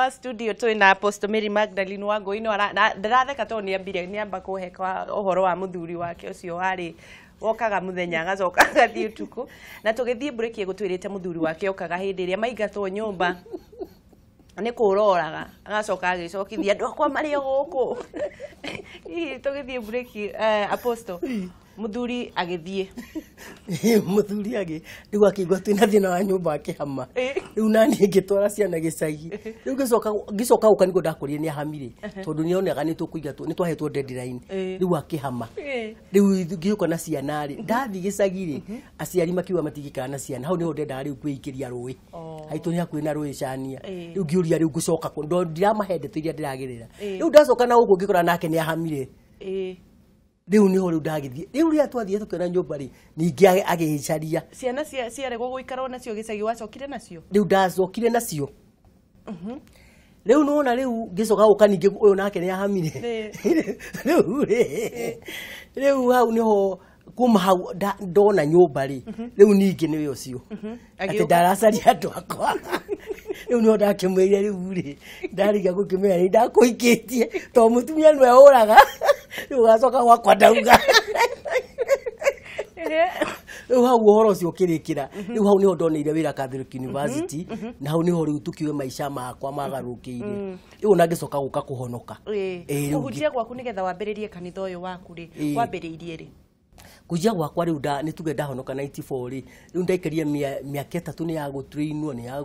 Wa studio twĩ na Apostle Mary Magdalene wa Ngũi no ndĩratheka tondũ nĩambire nĩamba kũhe kwa ũhoro wa mũthuri wake ũcio warĩ wokaga mũthenya agacoka agathiĩ ũtukũ, na tũgĩthiĩ mburĩki gũtwĩrĩte mũthuri wake okaga hĩndĩ ĩrĩa maingatwo nyũmba nĩ kũroraga agacoka agĩcokithia andũ akwa marĩ o gũkũ. Hihi tũgĩthiĩ mburĩki, Apostle, mũthuri agĩthiĩ? Mũthuri agĩ rĩu akĩigua twĩna thĩna wa nyũmba, akĩhama. Rĩu naniĩ ngĩtwara ciana gĩcagi. Rĩu ngĩcoka gũka nĩguo ndakorire nĩ ahamire, tondũ nĩonaga nĩ tũkũingatwo, nĩ twahetwo deadline. Rĩu akĩhama. Rĩu ngĩũka na ciana rĩ, ndathiĩ gĩcagi rĩ, aciari makiuga matingĩikara na ciana. Hau nĩho ndendaga rĩu kwĩikĩria rũĩ. Haitũ nĩ hakuhĩ na rũĩ Cania. Rĩu ngĩũria rĩu ngũcoka kũ ndo ndiramahe ndeto iria ndĩragerera. Rĩu ndacoka na gũkũ ngĩkora nake nĩ ahamire. Rĩu nĩho rĩu ndagĩthiĩ. Rĩu rĩrĩa twathiĩ tũkĩona nyũmba rĩ, ningĩ agĩcaria. Ciana ciaregwo gũikarwo nacio gĩcagi, wacokire nacio? Rĩu ndacokire nacio. Rĩu nona rĩu ngĩcoka gũka ningĩ ũyũ nake nĩ ahamire. Rĩu rĩ, rĩu hau nĩho kuma hau ndona nyũmba rĩ, rĩu ningĩ nĩwe ũcio atĩ Agĩũka. Ndaracaria andũ akwa. Rĩu nĩho ndakĩmwĩrire, rĩu rĩ, ndariga gũkĩmenya nĩ ndakũhikĩtie tondũ mũtumia nĩwe ũraga, rĩu ũgacoka gwakwa ndauga. Rĩu hau ũhoro ũcio ũkĩrĩkĩra. Rĩu hau nĩho ndoneire wĩra Catholic University, na hau nĩho rĩu tũkiuge maica makwa magarũkĩire. Rĩu ona ngĩcoka gũka kũhonoka. Rĩu Kũhunjia gwaku nĩgetha wambĩrĩrie kanitha ũyũ waku rĩ, wambĩrĩirie rĩ? Kũnjia gwakwa rĩu nĩ tuge ndahonoka 94 rĩ, rĩu ndaikarire mĩaka 3 nĩ ya gũtrainwo, nĩ ya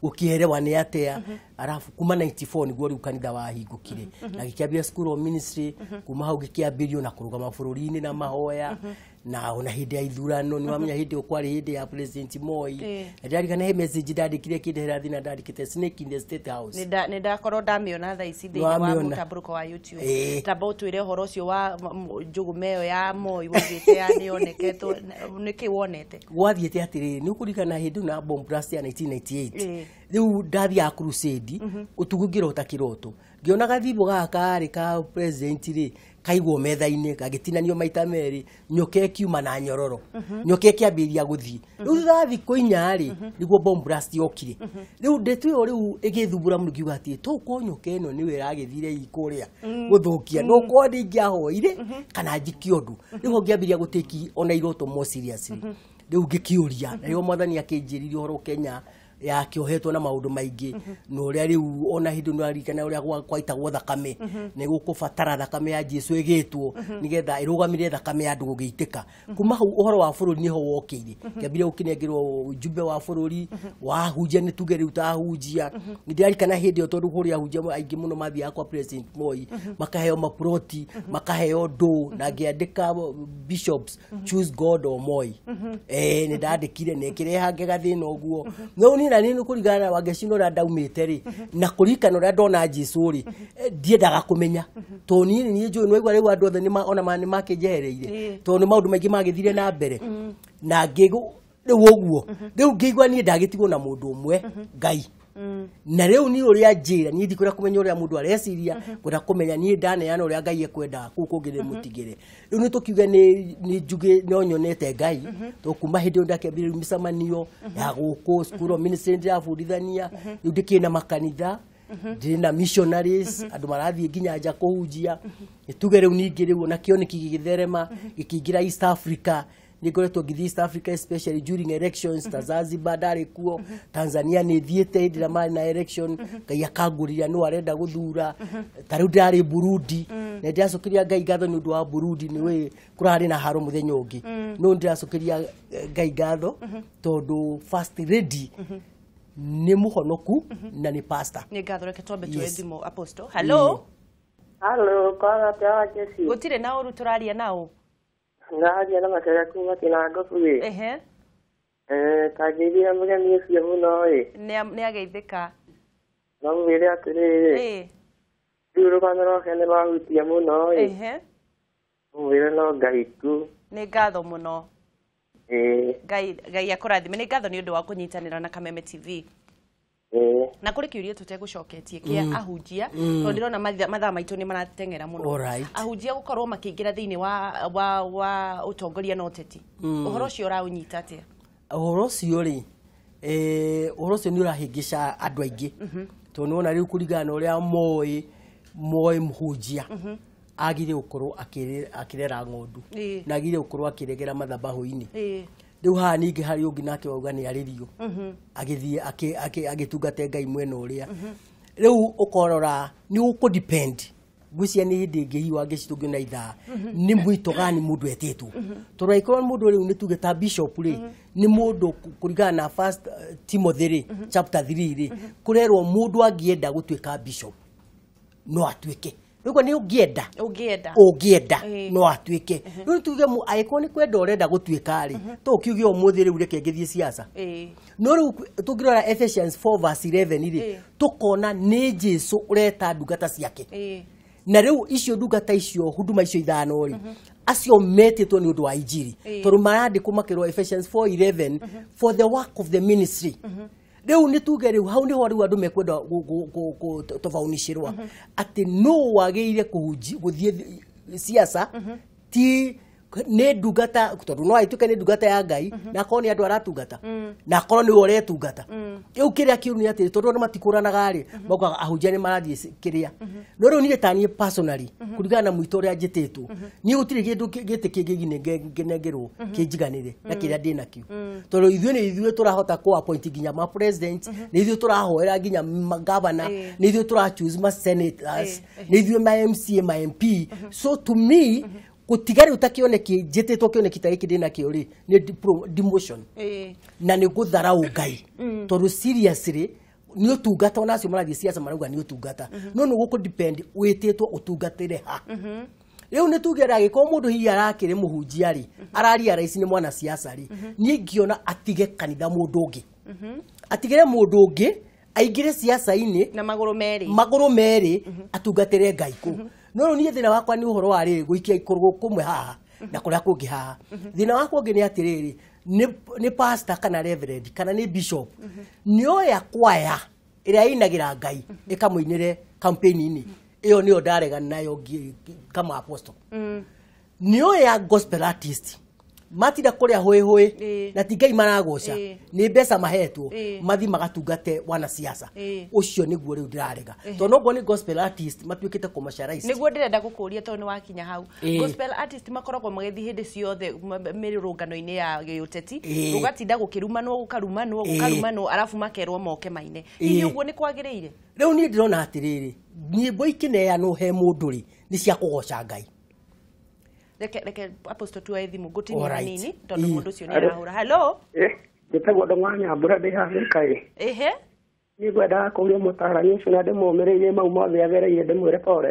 gũkĩerewa nĩ atĩa. Arabu kuma 94 nĩguo rĩu kanitha wahingũkire na gĩkĩambia school of ministry. Kuma hau gĩkĩambĩrio na kũrũgama bũrũri-inĩ na mahoya, na ona hĩndĩ ya ithurano nĩ wamenya hĩndĩ ĩyo kwarĩ hĩndĩ ya President Moi. Na ndĩrarikana he message ndandĩkire kĩndehera thĩna, ndandĩkĩte "Snake in the State House". Nĩ ndakorwo ndamĩona thaa ici thĩinĩ wa Nĩwamĩona. mũtambũrũko wa YouTube. Tamba ũtwĩre ũhoro ũcio wa njũgũma ĩyo ya Moi waugĩte ya nĩyoneketwo, nĩkĩ wonete? Gwathiĩte atĩrĩrĩ, nĩ ũkũririkana hĩndĩ ĩyo na bomb blast ya 1998. Rĩu ndathiaga crusade ũtukũ, ngĩrota kĩroto ngĩona gathimbo gaka karĩ ka president rĩ, kaigwo metha-inĩ, gagĩtinanio maita merĩ, nyoka ĩkiuma na nyororo, nyoka ĩkĩambĩrĩria gũthiĩ. Rĩu thutha wa thikũ 4 rĩ, nĩguo bomb blast yokire. Rĩu ndeto ĩyo rĩu ĩgĩthumbũra mũno, ngiuga atĩ tokorwo nyoka ĩno nĩwe ĩragĩthire kũrĩa gũthũkia, no korwo ndingĩahoire kana njike ũndũ. Rĩu ho ngĩambĩrĩria gũtĩki ona iroto more seriously. Rĩu ngĩkĩũria, na rĩo mwathani akĩnjĩrire ũhoro Kenya yakĩohetwo na maũndũ maingĩ, na ũrĩa rĩu ona hĩndĩ nĩwaririkana ũrĩa gwaitagwo thakame, nĩ gũkũbatara thakame ya Jesu ĩgĩtwo nĩgetha ĩrũgamĩrĩre thakame ya andũ gũgĩitĩka. Kuma hau ũhoro wa bũrũri nĩho wokĩire, kĩambire gũkĩnengerwo ujumbe wa bũrũri wahunjia, nĩ tuge rĩu tahunjia. Nĩ ndĩrarikana hĩndĩ ĩyo tondũ kũrĩ ahunjia aingĩ mũno mathiaga kwa President Moi, makaheo maploti, makaheo ndũ, na ngĩandĩka "Bishops, choose God or Moi". Nĩ ndandĩkire na ĩkĩreha gathĩna ũguo. No niĩ na niĩ nĩ kũringana na Wangeci na ũrĩa ndaumĩte rĩ, na kũririkana ũrĩa ndona Jesu rĩ, ndiendaga kũmenya tondũ niĩ nĩ niĩ njũĩ. Nĩwaigua rĩu andũ othe ona nĩ makĩnjehereire tondũ nĩ maũndũ maingĩ magĩthire na mbere na ngĩgũ rĩu ũguo. Rĩu ngĩigua niĩ ndagĩtigwo na mũndũ ũmwe, Ngai. Na rĩu niĩ ũrĩa njĩra, niĩ ndikwenda kũmenya ũrĩa mũndũ areciria, kwenda kũmenya niĩ ndaneana ũrĩa Ngai ekwendaga, kũu kũngĩ nĩ mũtigĩre. Rĩu nĩ tũkiuge nĩ njuge no nyonete Ngai, tondũ kuma hĩndĩ ĩyo ndakĩambĩrĩria rĩu mĩcemanio ya gũkũ school of ministry ndĩrabundithania. Rĩu ndĩkĩrĩ na makanitha, ndĩ na missionaries, andũ marathiĩ nginya nja kũhunjia. Nĩ tuge rĩu ningĩ rĩu ona kĩoneki gĩgĩtherema gĩkĩingĩra East Africa. Nĩ ngoretwo ngĩthiĩ East Africa, especially during elections, ta Zanzibar ndarĩ kuo, Tanzania nĩ thiĩte hĩndĩ ĩrĩa marĩ na election, Ngai akangũrĩra no arenda gũthura. Ta rĩu ndĩrarĩ Burundi na ndĩracokeria Ngai ngatho nĩ ũndũ wa Burundi, nĩ wĩ kũrarĩ na haro mũthenya ũngĩ, no ndĩracokeria Ngai ngatho tondũ first lady nĩ mũhonoku na nĩ pastor. Nĩ ngatho, reke twambe tuoe thimũ. Apostle, hello. Halo, kwaga atĩa wa Jesi? Gũtirĩ na ũru, tũraria nao? Ndaria na Macharia kuma Kĩnangobu ĩ. Ehe. Eh, tangeithia mũgeni ũcio mũno ĩ. Nĩ ageithĩka. No mwĩre atĩrĩrĩ, rĩu rũgano rwake nĩ rwahutia mũno ĩ. Mwĩre no Ngai tu. Nĩ ngatho mũno. Ĩ. Ngai, Ngai akũrathime. Nĩ ngatho nĩ ũndũ wa kũnyitanĩra na Kameme TV. Ĩ. Na kũrĩ kĩũria tũtegũcoketie kĩa ahunjia, tondũ ndĩrona mathaa maitũ nĩ marateng'era mũno. Ahunjia gũkorwo makĩingĩra thĩinĩ wa ũtongoria na ũteti, ũhoro ũcio ũraũnyita atĩa? Ũhoro ũcio rĩ, ũhoro ũcio nĩ ũrahĩngĩca andũ aingĩ. Tondũ nĩwona rĩu kũringana na ũrĩa moĩ moĩ mũhunjia agire gũkorwo akĩrera ng'ondu na agire gũkorwo akĩregera mathabahu-inĩ. Rĩu haha ningĩ harĩ ũngĩ nake wauga nĩ arĩrio agĩthiĩ agĩtungate Ngai mwena ũrĩa. Rĩu ũkorora nĩ ũkũ depend ngwĩciria nĩ hĩndĩ ĩngĩ hihi wangĩci tũngĩona ithaa nĩ mwĩto gani mũndũ etĩtwo. Tondũ angĩkorwo mũndũ rĩu nĩ tuge ta bishop rĩ nĩ mũndũ kũringana na First Timothy rĩ chapter 3 rĩ kũrerwo mũndũ angĩenda gũtuĩka bishop no atuĩke. Rĩu nĩ ũngĩenda ũngĩenda no atuĩke. Rĩu tuge angĩkorwo nĩ kwenda ũrenda gũtuĩka rĩ to ũkiuge ũmũthĩ rĩu reke ngĩthiĩ siasa. No rĩu tũngĩrora Ephesians 4 verse 11 rĩ tũkona nĩ Jesu ũreta ndungata ciake. Na rĩu icio ndungata icio huduma icio ithano rĩ acio metĩtwo nĩ ũndũ wa injiri tondũ marandĩkwo makĩrwo Ephesians 4:11 for the work of the ministry. Rĩu nĩ tuge rĩu hau nĩho rĩu andũ mekwenda tofaunicĩrwa atĩ nũ wagĩrĩire gũthiĩ siasa ti nĩ ndungata tondũ no aituĩke nĩ ndungata ya Ngai na akorwo nĩ andũ aratungata na akorwo nĩwe ũretungata. Rĩu kĩrĩa kĩũru nĩ atĩ tondũ andũ matikũranaga rĩ maugaga ahunjia nĩ marathiĩ kĩrĩa. No rĩu niĩ ta niĩ personally kũringana na mwĩto ũrĩa njĩtĩtwo niĩ gũtirĩ kĩndũ gĩtĩ kĩngĩ ngĩnengerwo kĩnjiganĩre na kĩrĩa ndĩnakĩo. Tondũ ithuĩ nĩ ithuĩ tũrahota kũ appoint nginya ma president, nĩ ithuĩ tũrahoera nginya ma governor, nĩ ithuĩ tũra choose ma senators, nĩ ithuĩ ma MCA ma MP. So to me gũtiga rĩu ta kĩoneki njĩtĩtwo kĩoneki ta gĩkĩ ndĩnakĩo rĩ nĩ demotion na nĩ gũtharau Ngai. Tondũ seriously nĩ ũtungata ona acio marathiĩ siasa marauga nĩ ũtungata no nĩ gũkũ depend wĩtĩtwo ũtungatĩre ha. Rĩu nĩ tuge angĩkorwo mũndũ hihi arakĩrĩ mũhunjia rĩ araria raici nĩ mwana siasa rĩ niĩ ngĩona atige kanitha mũndũ ũngĩ atigĩre mũndũ ũngĩ aingĩre siasa-inĩ na magũrũ merĩ atungatĩre Ngai kũu. No rĩu niĩ thĩna wakwa nĩ ũhoro wa rĩrĩ gũikia ikũrũ kũmwe haha na kũrĩa kũngĩ haha. Thĩna wakwa ũngĩ nĩ atĩrĩrĩ nĩ pastor kana reverend kana nĩ bishop nĩ oya kwaya ĩrĩa ĩinagĩra Ngai ĩkamũinĩre campaign-inĩ ĩyo nĩyo ndaregana nayo kama apostle. Nĩ oya gospel artist matinda kũrĩa hũĩ na ti Ngai maragoca nĩ mbeca mahetwo mathi magatungate wanasiasa. Ũcio nĩguo rĩu ndĩrarega tondũ noguo nĩ gospel artist matuĩkĩte commercialized. Nĩguo ndĩrenda gũkũria tondũ nĩ wakinya hau. Gospel artist makoragwo magĩthiĩ hĩndĩ ciothe mĩrũrũngano-inĩ ya gĩũteti gũgatinda gũkĩrumanwo gũkarumanwo gũkarumanwo arabu makerwo moke maine. Hihi ũguo nĩ kwagĩrĩire? Rĩu niĩ ndĩrona atĩrĩrĩ nyĩmbo ikĩneanwo he mũndũ rĩ nĩ cia kũgoca Ngai. Reke apostle tuoe thimũ ngũtinia hanini tondũ mũndũ ũcio nĩ arahũra. Hello. Njĩtagwo Ndong'wa Nyambura ndĩ haha Thika-ĩ. Ehe. Niĩ ngwendaga kũũria mũtaarani ũcio na ndĩmũũmĩrĩrie mau mothe agereire ndĩmwĩre pole.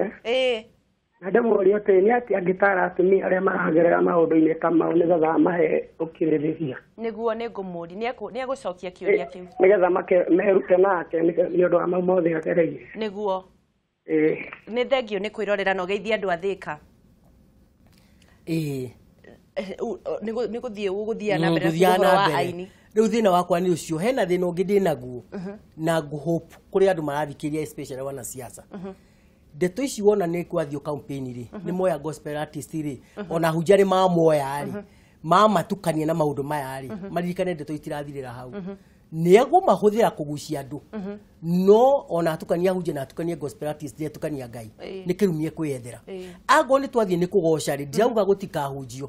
Na ndĩmũũrie atĩ nĩ atĩa angĩtaara atumia arĩa maragerera maũndũ-inĩ ta mau nĩgetha mahe ũkirĩrĩria. Nĩguo nĩ ngũmũũria nĩ egũcokia kĩũria kĩu nĩgetha merute nake nĩ ũndũ wa mau mothe agereire. Nĩguo. Nĩ thengio nĩ kwĩrorera na ũgeithie andũ a Thika. Nĩ gũthiĩ ũgũthiĩ na mbere ũhoro wa aini. Rĩu thĩna wakwa nĩ ũcio hena thĩna ũngĩ ndĩnaguo na ngũhope kũrĩ andũ marathikĩrĩria especially wanasiasa. Ndeto ici wona nĩ kwathiĩ campaign rĩ nĩ moya gospel artist rĩ ona ahunjia nĩ mamoya rĩ mamatukania na maũndũ maya rĩ maririkane ndeto itirathirĩra hau. Nĩ egũmahũthĩra kũgucia andũ no ona atukania ahunjia na atukanie gospel artist atukania Ngai nĩ kĩrumi ekwĩyethera. Angorwo nĩ twathiĩ nĩ kũgoca rĩ ndirauga gũtikahunjio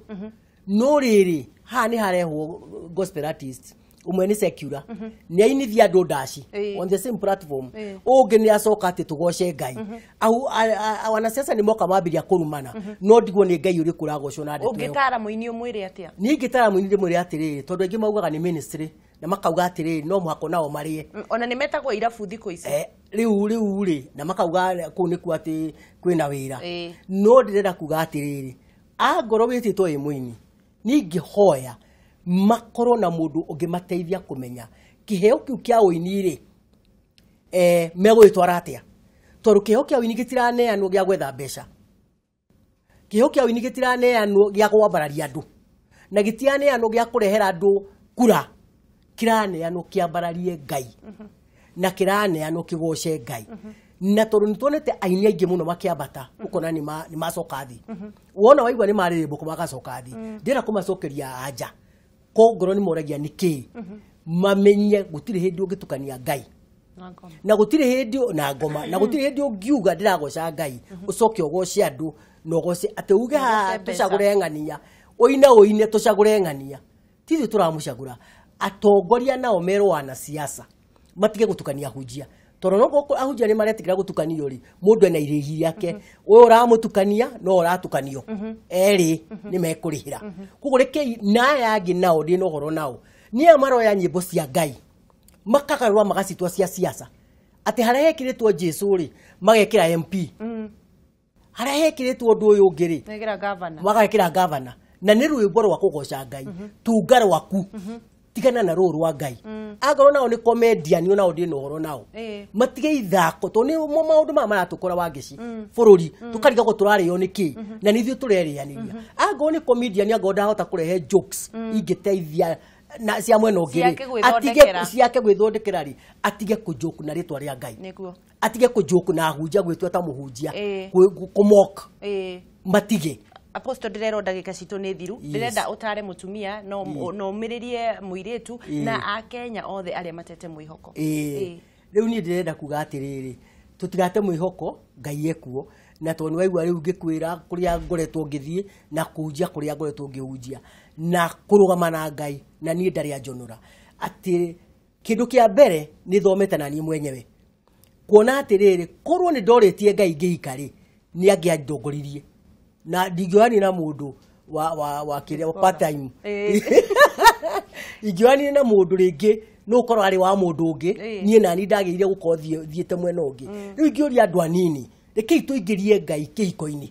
no rĩrĩ haha nĩ harehwo gospel artist ũmwe nĩ secular nĩ ainithia andũ ndaci on the same platform ũngĩ nĩ acoka atĩ tũgoce Ngai. Wanasiasa nĩ moka mambĩrĩria kũrumana no ndigwo nĩ Ngai ũrĩkũ ũragocwo na ndeto ĩyo. Ũngĩtara mũini ũmwĩre atĩa? Niĩ ingĩtara mũini ndĩmwĩre atĩrĩrĩ tondũ aingĩ maugaga nĩ ministry na makauga atĩrĩrĩ no mũhaka nao marĩe. Ona nĩ metagwo irabu thikũ ici. Rĩu rĩ na makauga kũu nĩkuo atĩ kwĩna wĩra. No ndĩrenda kuga atĩrĩrĩ angorwo wĩtĩtwo wĩ mũini niĩ ingĩhoya makorwo na mũndũ ũngĩmateithia kũmenya kĩheo kĩu kĩa ũini rĩ megũgĩtwara atĩa. Tondũ kĩheo kĩa ũini gĩtiraneanwo gĩa gwetha mbeca, kĩheo kĩa ũini gĩtiraneanwo gĩa kwambararia andũ na gĩtiraneanwo gĩa kũrehera andũ kura, kĩraneanwo kĩambararie Ngai na kĩraneanwo kĩgoce Ngai. Na tondũ nĩ tuonete aini aingĩ mũno makĩambata ũkona nĩ macoka thĩ. Wona waigua nĩ marĩrĩmbũka magacoka thĩ ndĩrenda kũmacokeria anja ko ngoro nĩ moragia nĩ kĩĩ mamenye gũtirĩ hĩndĩ ũngĩtukania Ngai Na gũtirĩ hĩndĩ na ngoma, na gũtirĩ hĩndĩ ũngiuga ndĩragoca Ngai ũcoke ũgoce andũ na ũgoce atĩ uge haha tũcagũre ng'ania, ũine ũine tũcagũre ng'ania. Ti ithuĩ tũramũcagũra. Atongoria nao merwo wanasiasa matige gũtukania ahunjia, tondũ no ahunjia nĩ maretĩkĩra gũtukanio rĩ, mũndũ ena irĩhi rĩake, ũyũ ũramũtukania no ũratukanio, erĩ nĩ mekũrĩhĩra. Koguo rekei na aya angĩ nao ndĩ na ũhoro nao, nĩ aya maroya nyĩmbo cia Ngai makagarũra magacitua cia siasa, atĩ harĩa hekĩrĩtwo Jesũ rĩ magekĩra MP, harĩa hekĩrĩtwo ũndũ ũyũ ũngĩ rĩ magekĩra gavana, na nĩ rwĩmbo rwa kũgoca Ngai, tunga rwaku, tigana na rũũ rwa Ngai. Angorwo nao nĩ comedian, nao ndĩ na ũhoro nao, matige ithako, tondũ nĩ maũndũ maya maratũkora Wangeci bũrũri, tũkarigagwo tũrarĩo nĩ kĩ, na nĩ ithuĩ tũrerĩanĩria. Angorwo nĩ comedian, angorwo ndahota kũrehe jokes ingĩteithia na cia mwena ũngĩ rĩ, atige ciake gwĩthondekera rĩ, atige kũjoke na rĩtwa rĩa Ngai, atige kũjoke na ahunjia gwĩtua ta mũhunjia, kũmock, matige. Apostle, ndĩrerwo ndagĩka citũ nĩ thiru, ndĩrenda ũtare mũtumia no ũmĩrĩrie mũirĩtu na akenya othe arĩa matete mwĩhoko. Rĩu niĩ ndĩrenda kuga atĩrĩrĩ, tũtigate mwĩhoko, Ngai ekuo, na tondũ nĩwaigua rĩu ngĩkwĩra kũrĩa ngoretwo ngĩthiĩ na kũhunjia kũrĩa ngoretwo ngĩhunjia na kũrũgama na Ngai, na niĩ ndarĩ anjonora atĩ kĩndũ kĩa mbere nĩ thomete na niĩ mwenyewe kuona atĩrĩrĩ, korwo nĩ ndorĩtie Ngai ngĩhika rĩ, nĩ angĩandongoririe na ndingĩoyanire na mũndũ wa kĩrĩa part time, ingĩoyanire na mũndũ rĩngĩ no ũkorwo arĩ wa mũndũ ũngĩ, niĩ nani ndagĩrĩire gũkorwo thiĩte mwena ũngĩ. Rĩu ingĩũria andũ anini, rekei tũingĩrie Ngai kĩhiko-inĩ.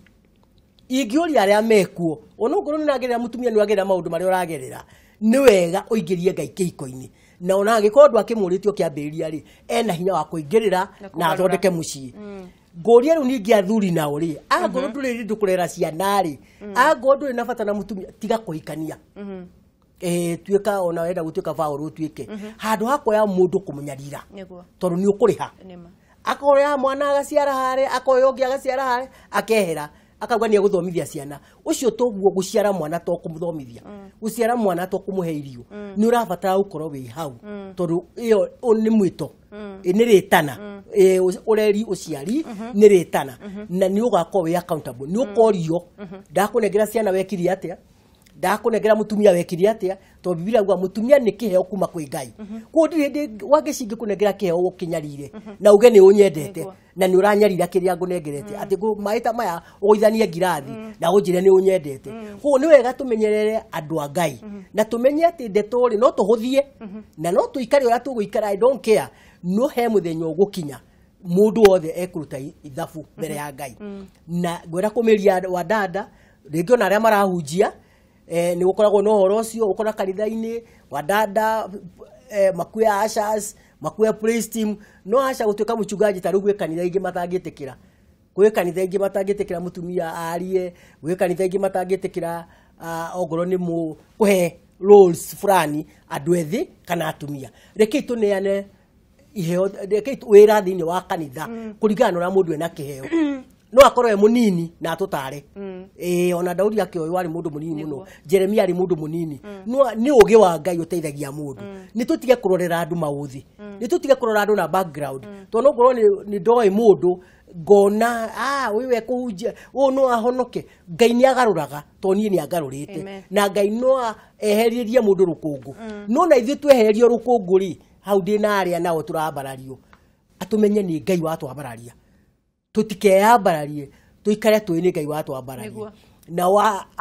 Ingĩũria arĩa mekuo, onokorwo nĩ ũragerera mũtumia nĩ ũragerera maũndũ marĩa ũragerera, nĩ wega ũingĩrie Ngai kĩhiko-inĩ, na ona angĩkorwo andũ akĩmũrĩtio kĩambĩrĩria rĩ, ena hinya wa kũingĩrĩra na athondeke mũciĩ. Ngũria rĩu ningĩ athuri nao rĩ, angorwo ndũrĩ ndũkũrera ciana rĩ, angorwo ndũrĩ na bata na mũtumia, tiga kũhikania. Tuĩka ona wenda gũtuĩka faũrũ ũtuĩke, handũ ha kuoya mũndũ kũmũnyarira, tondũ nĩ ũkũrĩha. Akoya mwana agaciara harĩa, akoya ũngĩ agaciara harĩa, akehera, akauga nĩ egũthomithia ciana. Ũcio toguo gũciara mwana to kũmũthomithia, gũciara mwana to kũmũhe irio, nĩ ũrabatara gũkorwo wĩ hau, tondũ ĩyo nĩ mwĩto, nĩ rĩtana, ũreri ũciari nĩ rĩtana, na nĩ ũgakorwo wĩ accountable, nĩ ũkorio ndakũnengera ciana wekire atĩa, ndakũnengera mũtumia wekire atĩa, tondũ Bibilia yauga mũtumia nĩ kĩheo kuma kwĩ Ngai. Koguo ndirĩ hĩndĩ Wangeci ingĩkũnengera kĩheo ũkĩnyarire na uge nĩ ũnyendete na nĩ ũranyarira kĩrĩa ngũnengerete, atĩ maĩ ta maya ũgũithanie ngirathi na ũnjĩre nĩ ũnyendete. Koguo nĩ wega tũmenyerere andũ a Ngai na tũmenye atĩ ndeto rĩ no tũhũthie na no tũikare ũrĩa tũgũikara, I don't care, no he mũthenya ũgũkinya mũndũ wothe ekũruta ithabu mbere ya Ngai. Na ngwenda kũmĩria wadada rĩngĩ ona arĩa marahunjia, nĩ gũkoragwo na ũhoro ũcio, ũkora kanitha-inĩ wadada makuya ushers, makuya praise team, no aca gũtuĩka mũchungaji ta rĩu gwĩ kanitha ingĩ matangĩtĩkĩra, gwĩ kanitha ingĩ matangĩtĩkĩra mũtumia arie, gwĩ kanitha ingĩ matangĩtĩkĩra ongorwo nĩ kũhe roles fulani andũ ethĩ kana atumia. Rekei tũneane iheo, rekei wĩra thĩinĩ wa kanitha kũringana na ũrĩa mũndũ ena kĩheo. No akorwo e mũnini na atũtare. Ona Daudi akĩoywo arĩ mũndũ mũnini mũno, Jeremia arĩ mũndũ mũnini. No nĩ ũgĩ wa Ngai ũteithagia mũndũ. Nĩ tũtige kũrorera andũ maũthĩ, nĩ tũtige kũrora andũ na background, tondũ no ngorwo nĩ ndoĩ mũndũ ngona ũyũ ekũhunjia, ũyũ no ahonoke. Ngai nĩ agarũraga, tondũ niĩ nĩ angarũrĩte, na Ngai no eherĩrie mũndũ rũkũngũ. No na ithuĩ twehererio rũkũngũ rĩ, hau ndĩ na arĩa nao tũrambarario, atũmenye nĩ Ngai watwambararia, tũtikeyambararie, tũikare tũĩ nĩ Ngai watwambararia. Na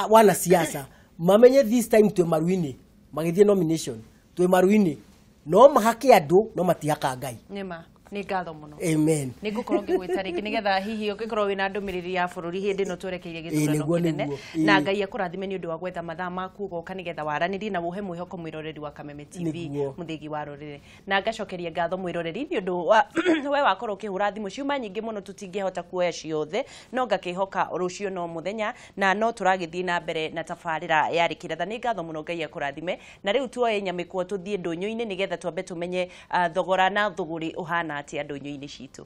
wanasiasa mamenye this time twĩ maru-inĩ, magĩthiĩ nomination twĩ maru-inĩ, no mahake andũ no matihaka Ngai. Nĩma. Nĩ ngatho mũno. Amen. Nĩ ngũkorwo ngĩgwĩta rĩngĩ nĩgetha hihi ũngĩkorwo wĩna ndũmĩrĩri ya bũrũri hĩndĩ ĩno twerekeire gĩthurano kĩnene, na Ngai akũrathime nĩ ũndũ wa gwetha mathaa maku ũgoka nĩgetha waranĩrie na ũhe mwĩhoko mwĩroreri wa Kameme TV mũthĩgi wa rũrĩrĩ. Na ngacokeria ngatho mwĩroreri nĩ ũndũ wa we wakorwo ũkĩhũra thimũ ciuma nyingĩ mũno tũtingĩhota kuoya ciothe, no ngakĩhoka rũciũ no mũthenya na no tũragĩthiĩ na mbere na tabarĩra ya Rĩkĩratha. Nĩ ngatho mũno, Ngai akũrathime. Na rĩu tuoye nyamĩkwa tũthiĩ ndũnyũ-inĩ nĩgetha twambe tũmenye thogora na thũgũrĩ ũhana atĩa ndũnyũ-inĩ citũ.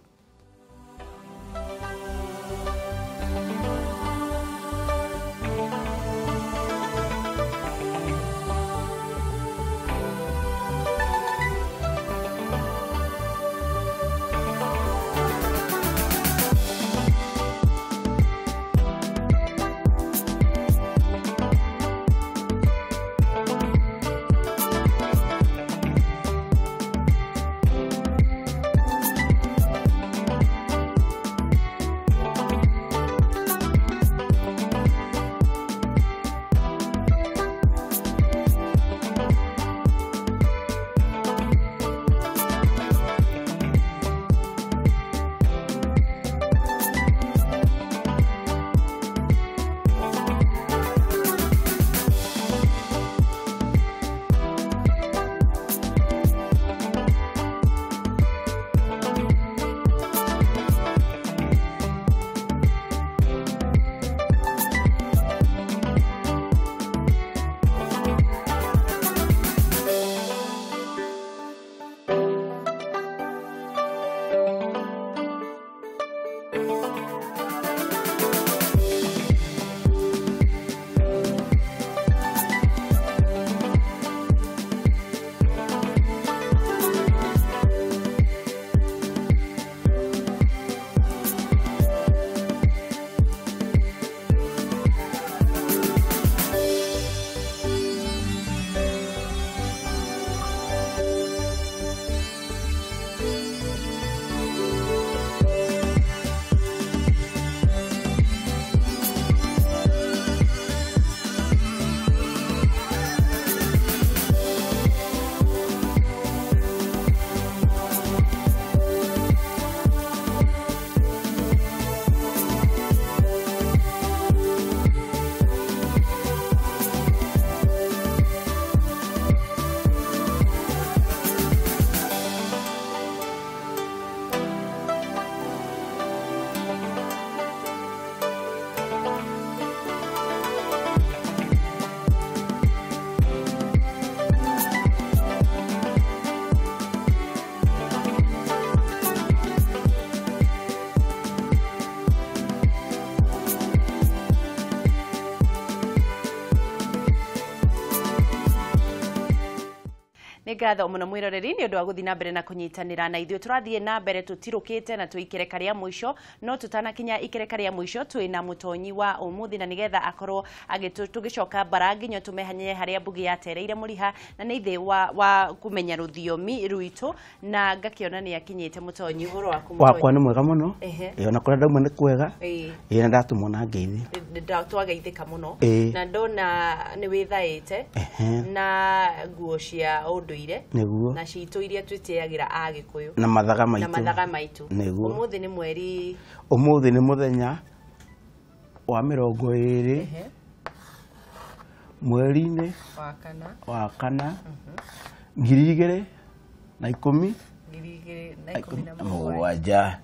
Nĩ ngatho mũno mwĩroreri nĩ ũndũ wa gũthiĩ na mbere na kũnyitanĩra na ithuĩ. Tũrathiĩ na mbere tũtirũkĩte na twĩ ikereka rĩa mũico, no tũtanakinya ikereka rĩa mũico twĩna mũtonyi wa ũmũthĩ, na nĩgetha akorwo tũgĩcoka bara nginya tũmenye harĩa mbugi yatereire mũriha, na nĩ ithĩ wa kũmenya rũthiomi rwitũ, na ngakĩona nĩ akinyĩte. Mũtonyi, ũhoro waku? Wakwa nĩ mwega mũno. Ĩĩ, ona kũrĩa ndauma nĩ kwega. Ĩĩ, na ndatũmwo na ngeithi. Twageithĩka mũno. Na ndona nĩ wĩthaĩte na nguo cia ũndũire na citũ iria twĩtĩagĩra Agĩkũyũ na mathaga maitũ. Na mathaga maitũ. Nĩguo. Ũmũthĩ nĩ mweri, ũmũthĩ nĩ mũthenya wa 20 mweri-inĩ wa kana wa kana 2017. 2017.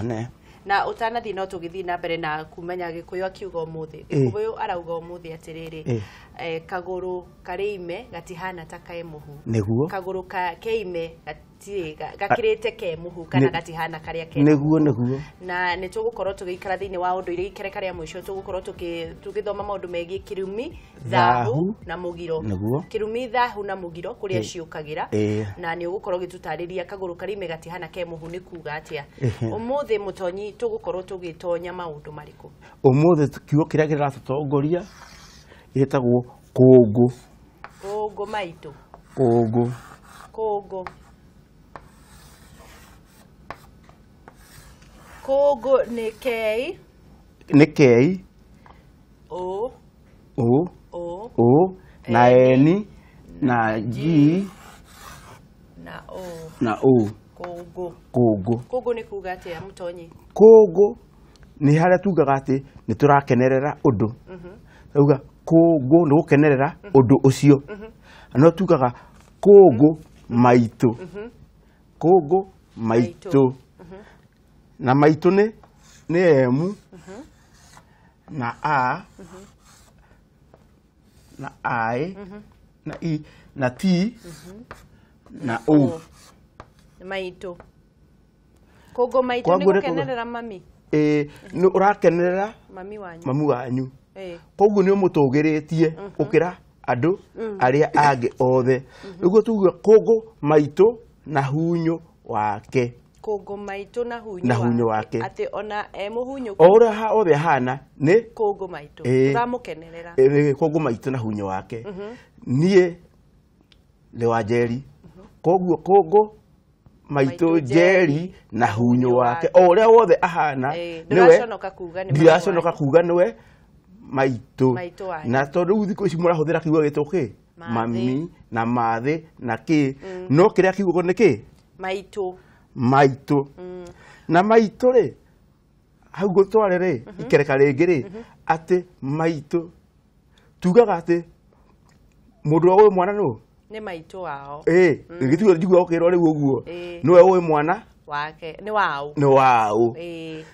One. Na ũtanathiĩ no tũgĩthiĩ na mbere na kumenya Gĩkũyũ akiuga ũmũthĩ. Gĩkũyũ arauga ũmũthĩ atĩrĩrĩ, kagũrũ karĩ ime gatihana ta ke mũhu. Nĩguo. Kagũrũ ke ime gatirĩ gakĩrĩte ke mũhu, kana gatihana karĩa ke. Nĩguo, nĩguo. Na nĩ tũgũkorwo tũgĩikara thĩinĩ wa ũndũire ikereka rĩa mũico, tũgũkorwo tũgĩthoma maũndũ megiĩ kĩrumi, thahu na mũgiro. Nĩguo. Kĩrumi, thahu na mũgiro, kũrĩa ciũkagĩra, na nĩ ũgũkorwo ũgĩtũtarĩria kagũrũ karĩ ime gatihana ke mũhu nĩ kuga atĩa. Ũmũthĩ mũtonyi tũgũkorwo tũgĩtonya maũndũ marĩkũ? Ũmũthĩ kiugo kĩrĩa kĩratũtongoria gĩtagwo kũngũ. Kũngũ maitũ. Kũngũ. Kũngũ. Kũngũ nĩ K. Nĩ K O O O O na N na G na O na O. Kũngũ. Kũngũ. Kũngũ nĩ kuga atĩa, mũtonyi? Kũngũ nĩ harĩa tugaga atĩ nĩ tũrakenerera ũndũ. Tuga kũngũ nĩ gũkenerera ũndũ ũcio. No tugaga kũngũ maitũ. Kũngũ maitũ. Na maitũ nĩ M na A na I na E na T na O. Maitũ. Kũngũ maitũ nĩ gũkenerera mami. Ĩĩ, nĩ ũrakenerera mami wanyu. Mami wanyu. Koguo nĩ ũmũtũgĩrĩtie gũkĩra andũ arĩa angĩ othe. Nĩguo tuge kũngũ maitũ na hunyũ wake. Kũngũ maitũ na hunyũ na hunyũ wake. Atĩ ona e mũhunyũ. O ũrĩa othe ahana nĩ kũngũ maitũ. Ũramũkenerera. Kũngũ maitũ na hunyũ wake. Niĩ nĩ wa Njeri. Koguo kũngũ maitũ Njeri na hunyũ wake. O ũrĩa wothe ahana nĩwe. Ndiraconoka kuga nĩwe maitũ. Na tondũ rĩu thikũ ici mũrahũthĩra kiugo gĩtwo kĩ? Mami na mathĩ na kĩ. No kĩrĩa kiugo nĩ kĩ? Maitũ. Maitũ. Na maitũ rĩ, hau ngũtware rĩ, ikereka rĩngĩ rĩ, atĩ maitũ tugaga atĩ mũndũ ũrĩa ũĩ mwana nũ? Nĩ maitũ wao. Ĩĩ, gĩtugio njiguaga ũkĩrwo rĩu ũguo. Nĩwe ũĩ mwana wake, nĩ waũ. Nĩ waũ.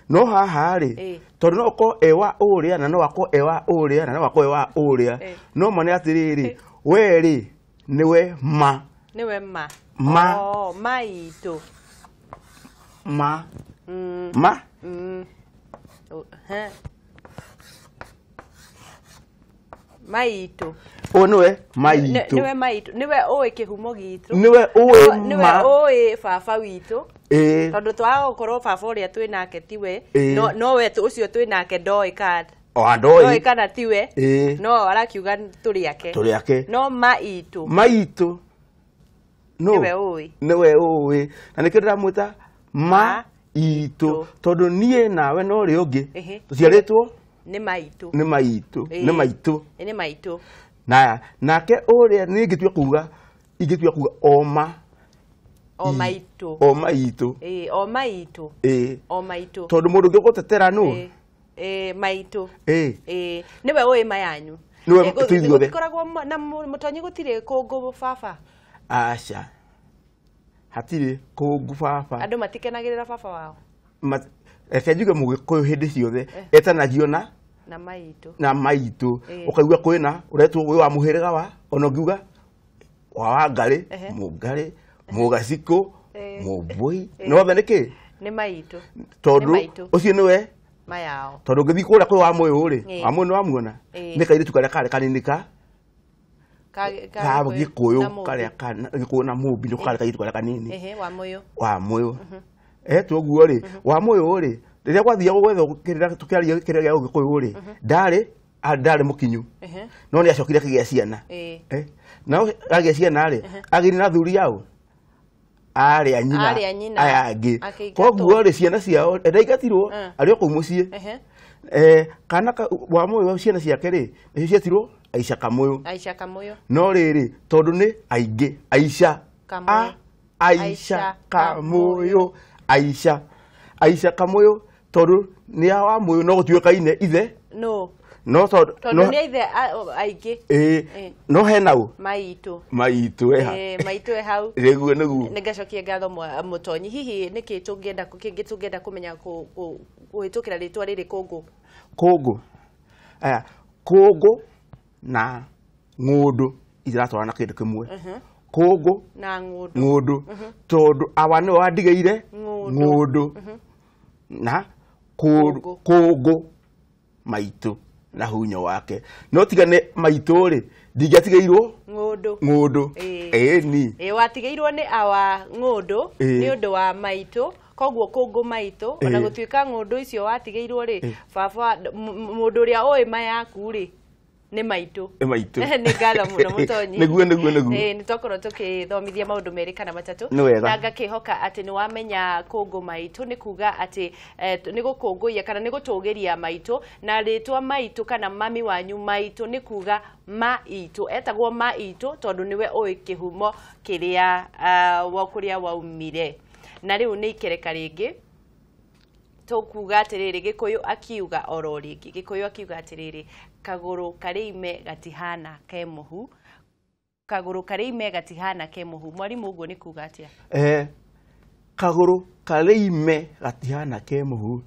No haha rĩ, tondũ no ũkorwo e wa ũrĩa na no akorwo e wa ũrĩa na no akorwo e wa ũrĩa. No ma nĩ atĩrĩrĩ, we rĩ nĩwe ma. Nĩwe ma. Ma. Oh, maitũ. Ma. Ma. Maitũ. Ũyũ nĩwe maitũ. Nĩwe maitũ. Nĩwe ũĩ kĩhumo gitũ. Nĩwe ũĩ ma. Nĩwe ũĩ baba witũ. Tondũ twaga gũkorwo baba ũrĩa twĩ nake tiwe, no we ũcio twĩ nake ndoĩ kana. O ndoĩ. Ndoĩ kana tiwe. No arakiuga tũrĩ ake. Tũrĩ ake. No maitũ. Maitũ. No. Nĩwe ũĩ. Nĩwe ũĩ. Na nĩkĩo ndĩramwĩta ma itũ. Tondũ niĩ nawe na ũrĩa ũngĩ tũciarĩtwo nĩ maitũ. Nĩ maitũ. Nĩ maitũ. Nĩ maitũ. Na nake ũrĩa niĩ ingĩtua kuga, ingĩtua kuga o ma. O maitũ. O maitũ. Ĩĩ, o maitũ. Ĩĩ. O maitũ. Tondũ mũndũ ũngĩ ũgũtetera nũ? Ĩĩ, maitũ. Ĩĩ. Ĩĩ, nĩwe ũĩ ma yanyu. Nĩwe tũithuothe. Gũtikoragwo na mũtonyi gũtirĩ kũngũ baba. Aca. Hatirĩ kũngũ baba. Andũ matikenagĩrĩra baba wao. Reke njuge mũgĩkũyũ hĩndĩ ciothe etanagio na na maitũ. Na maitũ. Ũkaigua kwĩna ũretwo wĩ wa mũhĩrĩga wa ona ũngiuga wa Wangarĩ, Mũngarĩ, Mũgacikũ, Mũmbũi. Nĩ wothe nĩ kĩ? Nĩ maitũ. Tondũ ũcio nĩwe mayao. Tondũ ũngĩthiĩ kũrĩa kwĩ wa Mũyũ rĩ, wa Mũyũ nĩ wamuona? Nĩ kairĩtu karĩa karĩ kanini ka Ka Gĩkũyũ karĩa Gĩkũyũ na Mũmbi nĩko karĩ kairĩtu karĩa kanini. Wa Mũyũ. Wa Mũyũ. Etwo ũguo rĩ, wa Mũyũ rĩ, rĩrĩa gwathiaga gwethwo kĩrĩra tũkĩaria kĩrĩra gĩa Ũgĩkũyũ rĩ, ndarĩ mũkinyu. No nĩ acokire akĩgĩa ciana. Na agĩa ciana rĩ, agĩire na athuri ao. Arĩ a nyina aya angĩ. Koguo rĩ, ciana ciao ndaingatirwo arĩ o kũu mũciĩ. Kana wa Mũyũ ciana ciake rĩ, nĩcio cietirwo Aisha Kamũyũ. Aisha Kamũyũ. No rĩrĩ, tondũ nĩ aingĩ, Aisha Kamũyũ. Aisha Kamũyũ. Aisha. Aisha Kamũyũ tondũ nĩ wa Mũyũ no gũtuĩkaine ithe. No. No tondũ nĩ ithe aingĩ. No hena ũ? Maitũ. Maitũ eha. Maitũ e hau. Nĩguo nĩguo. Nĩngacokia ngatho Mũtonyi. Hihi nĩkĩ tũngĩenda kĩngĩ tũngĩenda kũmenya kũhĩtũkĩra rĩtwa rĩrĩ Kũngũ? Kũngũ. Aya, Kũngũ na ng'ũndũ itiratwarana kĩndũ kĩmwe. Kũngũ na ng'ũndũ. Ng'ũndũ. Tondũ awa nĩwe wandigĩire ng'ũndũ. Na Kũngũ maitũ na hunyo wake. No tiga nĩ maitũ rĩ, ndingĩatigĩirwo ng'ũndũ. Ng'ũndũ. Ĩni. Watigĩirwo nĩ awa ng'ũndũ nĩ ũndũ wa maitũ. Koguo Kũngũ maitũ, ona gũtuĩka ng'ũndũ icio watigĩirwo rĩ, baba mũndũ ũrĩa ũĩ ma yaku rĩ, nĩ maitũ. Nĩ maitũ. Nĩ ngatho mũno Mũtonyi. Nĩguo nĩguo nĩguo. Nĩ twakorwo tũkĩthomithia maũndũ merĩ kana matatũ. Na ngakĩhoka atĩ nĩ wamenya Kũngũ maitũ nĩ kuga atĩ nĩ gũkũngũiya kana nĩ gũtũgĩria maitũ, na rĩtwa maitũ kana mami wanyu maitũ nĩ kuga ma itũ. Etagwo ma itũ tondũ nĩwe ũĩ kĩhumo kĩrĩa kũrĩa waumire. Na rĩu nĩ ikereka rĩngĩ tũkuga atĩrĩrĩ, Gĩkũyũ akiuga oro rĩngĩ, Gĩkũyũ akiuga atĩrĩrĩ, kagũrũ karĩ ime gatihana ke mũhu. Kagũrũ karĩ ime gatihana ke mũhu. Mwarimũ, ũguo nĩ kuga atĩa? Kagũrũ karĩ ime gatihana ke mũhu.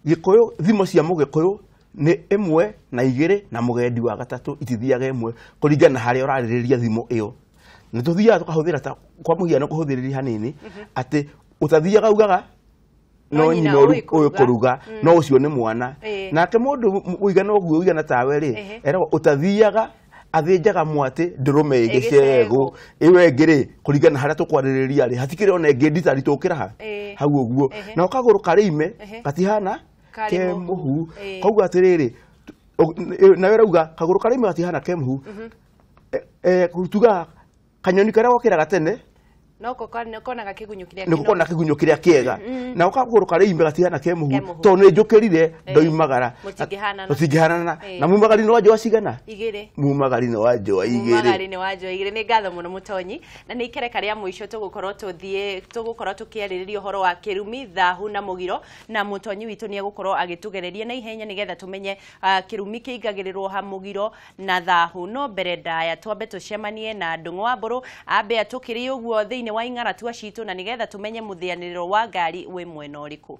Gĩkũyũ, thimo cia Mũgĩkũyũ nĩ ĩmwe na igĩrĩ na mũgendi wa gatatũ itithiaga ĩmwe kũringana na harĩa ũrarĩrĩria thimo ĩyo. Nĩ tũthiaga tũkahũthĩra ta kwa mũhiano kũhũthĩrĩria hanini atĩ ũtathiaga ugaga no nyina ũyũ kũruga no ũcio nĩ mwana. Nake mũndũ ũigana ũguo ũigana tawe rĩ, eragwo ũtathiaga athĩnjaga mwatĩ ndũrũme ĩgĩcegũ. Ĩyo ĩngĩ rĩ, kũringana na harĩa tũkwarĩrĩria rĩ, hatikĩrĩ ona ĩngĩ nditari tũkĩra ha hau ũguo. Na kagũrũ karĩ ime gatihana ke mũhu. Koguo atĩrĩrĩ, nawe ũrauga kagũrũ karĩ ime gatihana ke mũhu. Tugaga kanyoni karĩa gokĩraga tene no konaga kĩgunyũ kĩrĩa nĩ gũkona kĩgunyũ kĩrĩa kĩega. Na kagũrũ karĩ ime gatihana ke mũhu tondũ nĩ njũkĩrire ndoimagara. Mũtingĩhanana. Na mumagari nĩ wa njũa cigana? Igĩrĩ. Mumagari nĩ wa njũa igĩrĩ. Mumagari nĩ wa njũa igĩrĩ. Nĩ ngatho mũno Mũtonyi. Na nĩ ikereka rĩa mũico tũgũkorwo tũthiĩ tũgũkorwo tũkĩarĩrĩria ũhoro wa kĩrumi, thahu na mũgiro, na Mũtonyi witũ nĩ egũkorwo agĩtũgereria na ihenya nĩgetha tũmenye kĩrumi kĩingagĩrĩrwo ha mũgiro na thahu. No mbere ndaya twambe tũcemanie na Ndung'u wa Mbũrũ ambe atũkĩrie ũguo thĩinĩ wa ing'aratua citũ na nĩgetha tũmenye mũthĩanĩrĩro wa ngari wĩ mwena ũrĩkũ.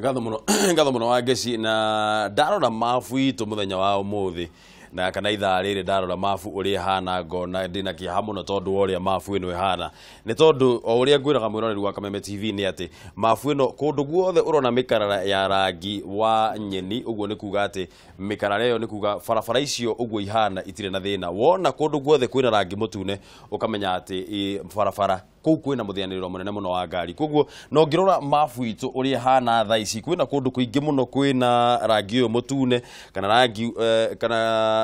Ngatho mũno, ngatho mũno wa Ngeci. Na ndarora mabu itũ mũthenya wa ũmũthĩ na kana ithaa rĩrĩ ndarora mabu ũrĩa ĩhana ngona ndĩna kĩeha mũno tondũ wa ũrĩa mabu ĩno ĩhana. Nĩ tondũ o ũrĩa ngwĩraga mwĩroreri wa Kameme TV nĩ atĩ mabu ĩno kũndũ guothe ũrona mĩkarara ya rangi wa nyeni, ũguo nĩ kuga atĩ mĩkarara ĩyo nĩ kuga barabara icio ũguo ihana itirĩ na thĩna. Wona kũndũ guothe kwĩna rangi mũtune ũkamenya atĩ barabara kũu kwĩna mũthĩanĩrĩro mũnene mũno wa ngari. Koguo no ngĩrora mabu itũ ũrĩa ĩhana thaa ici kwĩna kũndũ kũingĩ mũno kwĩna rangi ũyũ mũtune kana rangi kana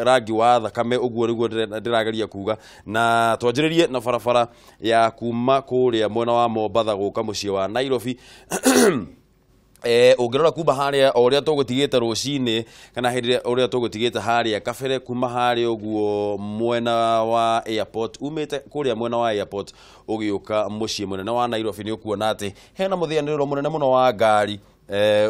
rangi wa thakame, ũguo nĩguo ndĩrageria kuga. Na twanjĩrĩrie na barabara ya kuma kũrĩa mwena wa Mombatha gũka mũciĩ wa Nairobi. Ũngĩrora kuma harĩa o ũrĩa tũgũtigĩte rũcinĩ kana hĩndĩ ũrĩa tũgũtigĩte harĩa kabere kuma harĩa ũguo mwena wa airport umĩte kũrĩa mwena wa airport ũgĩũka mũciĩ mũnene wa Nairobi nĩ ũkuona atĩ hena mũthĩanĩrĩro mũnene mũno wa ngari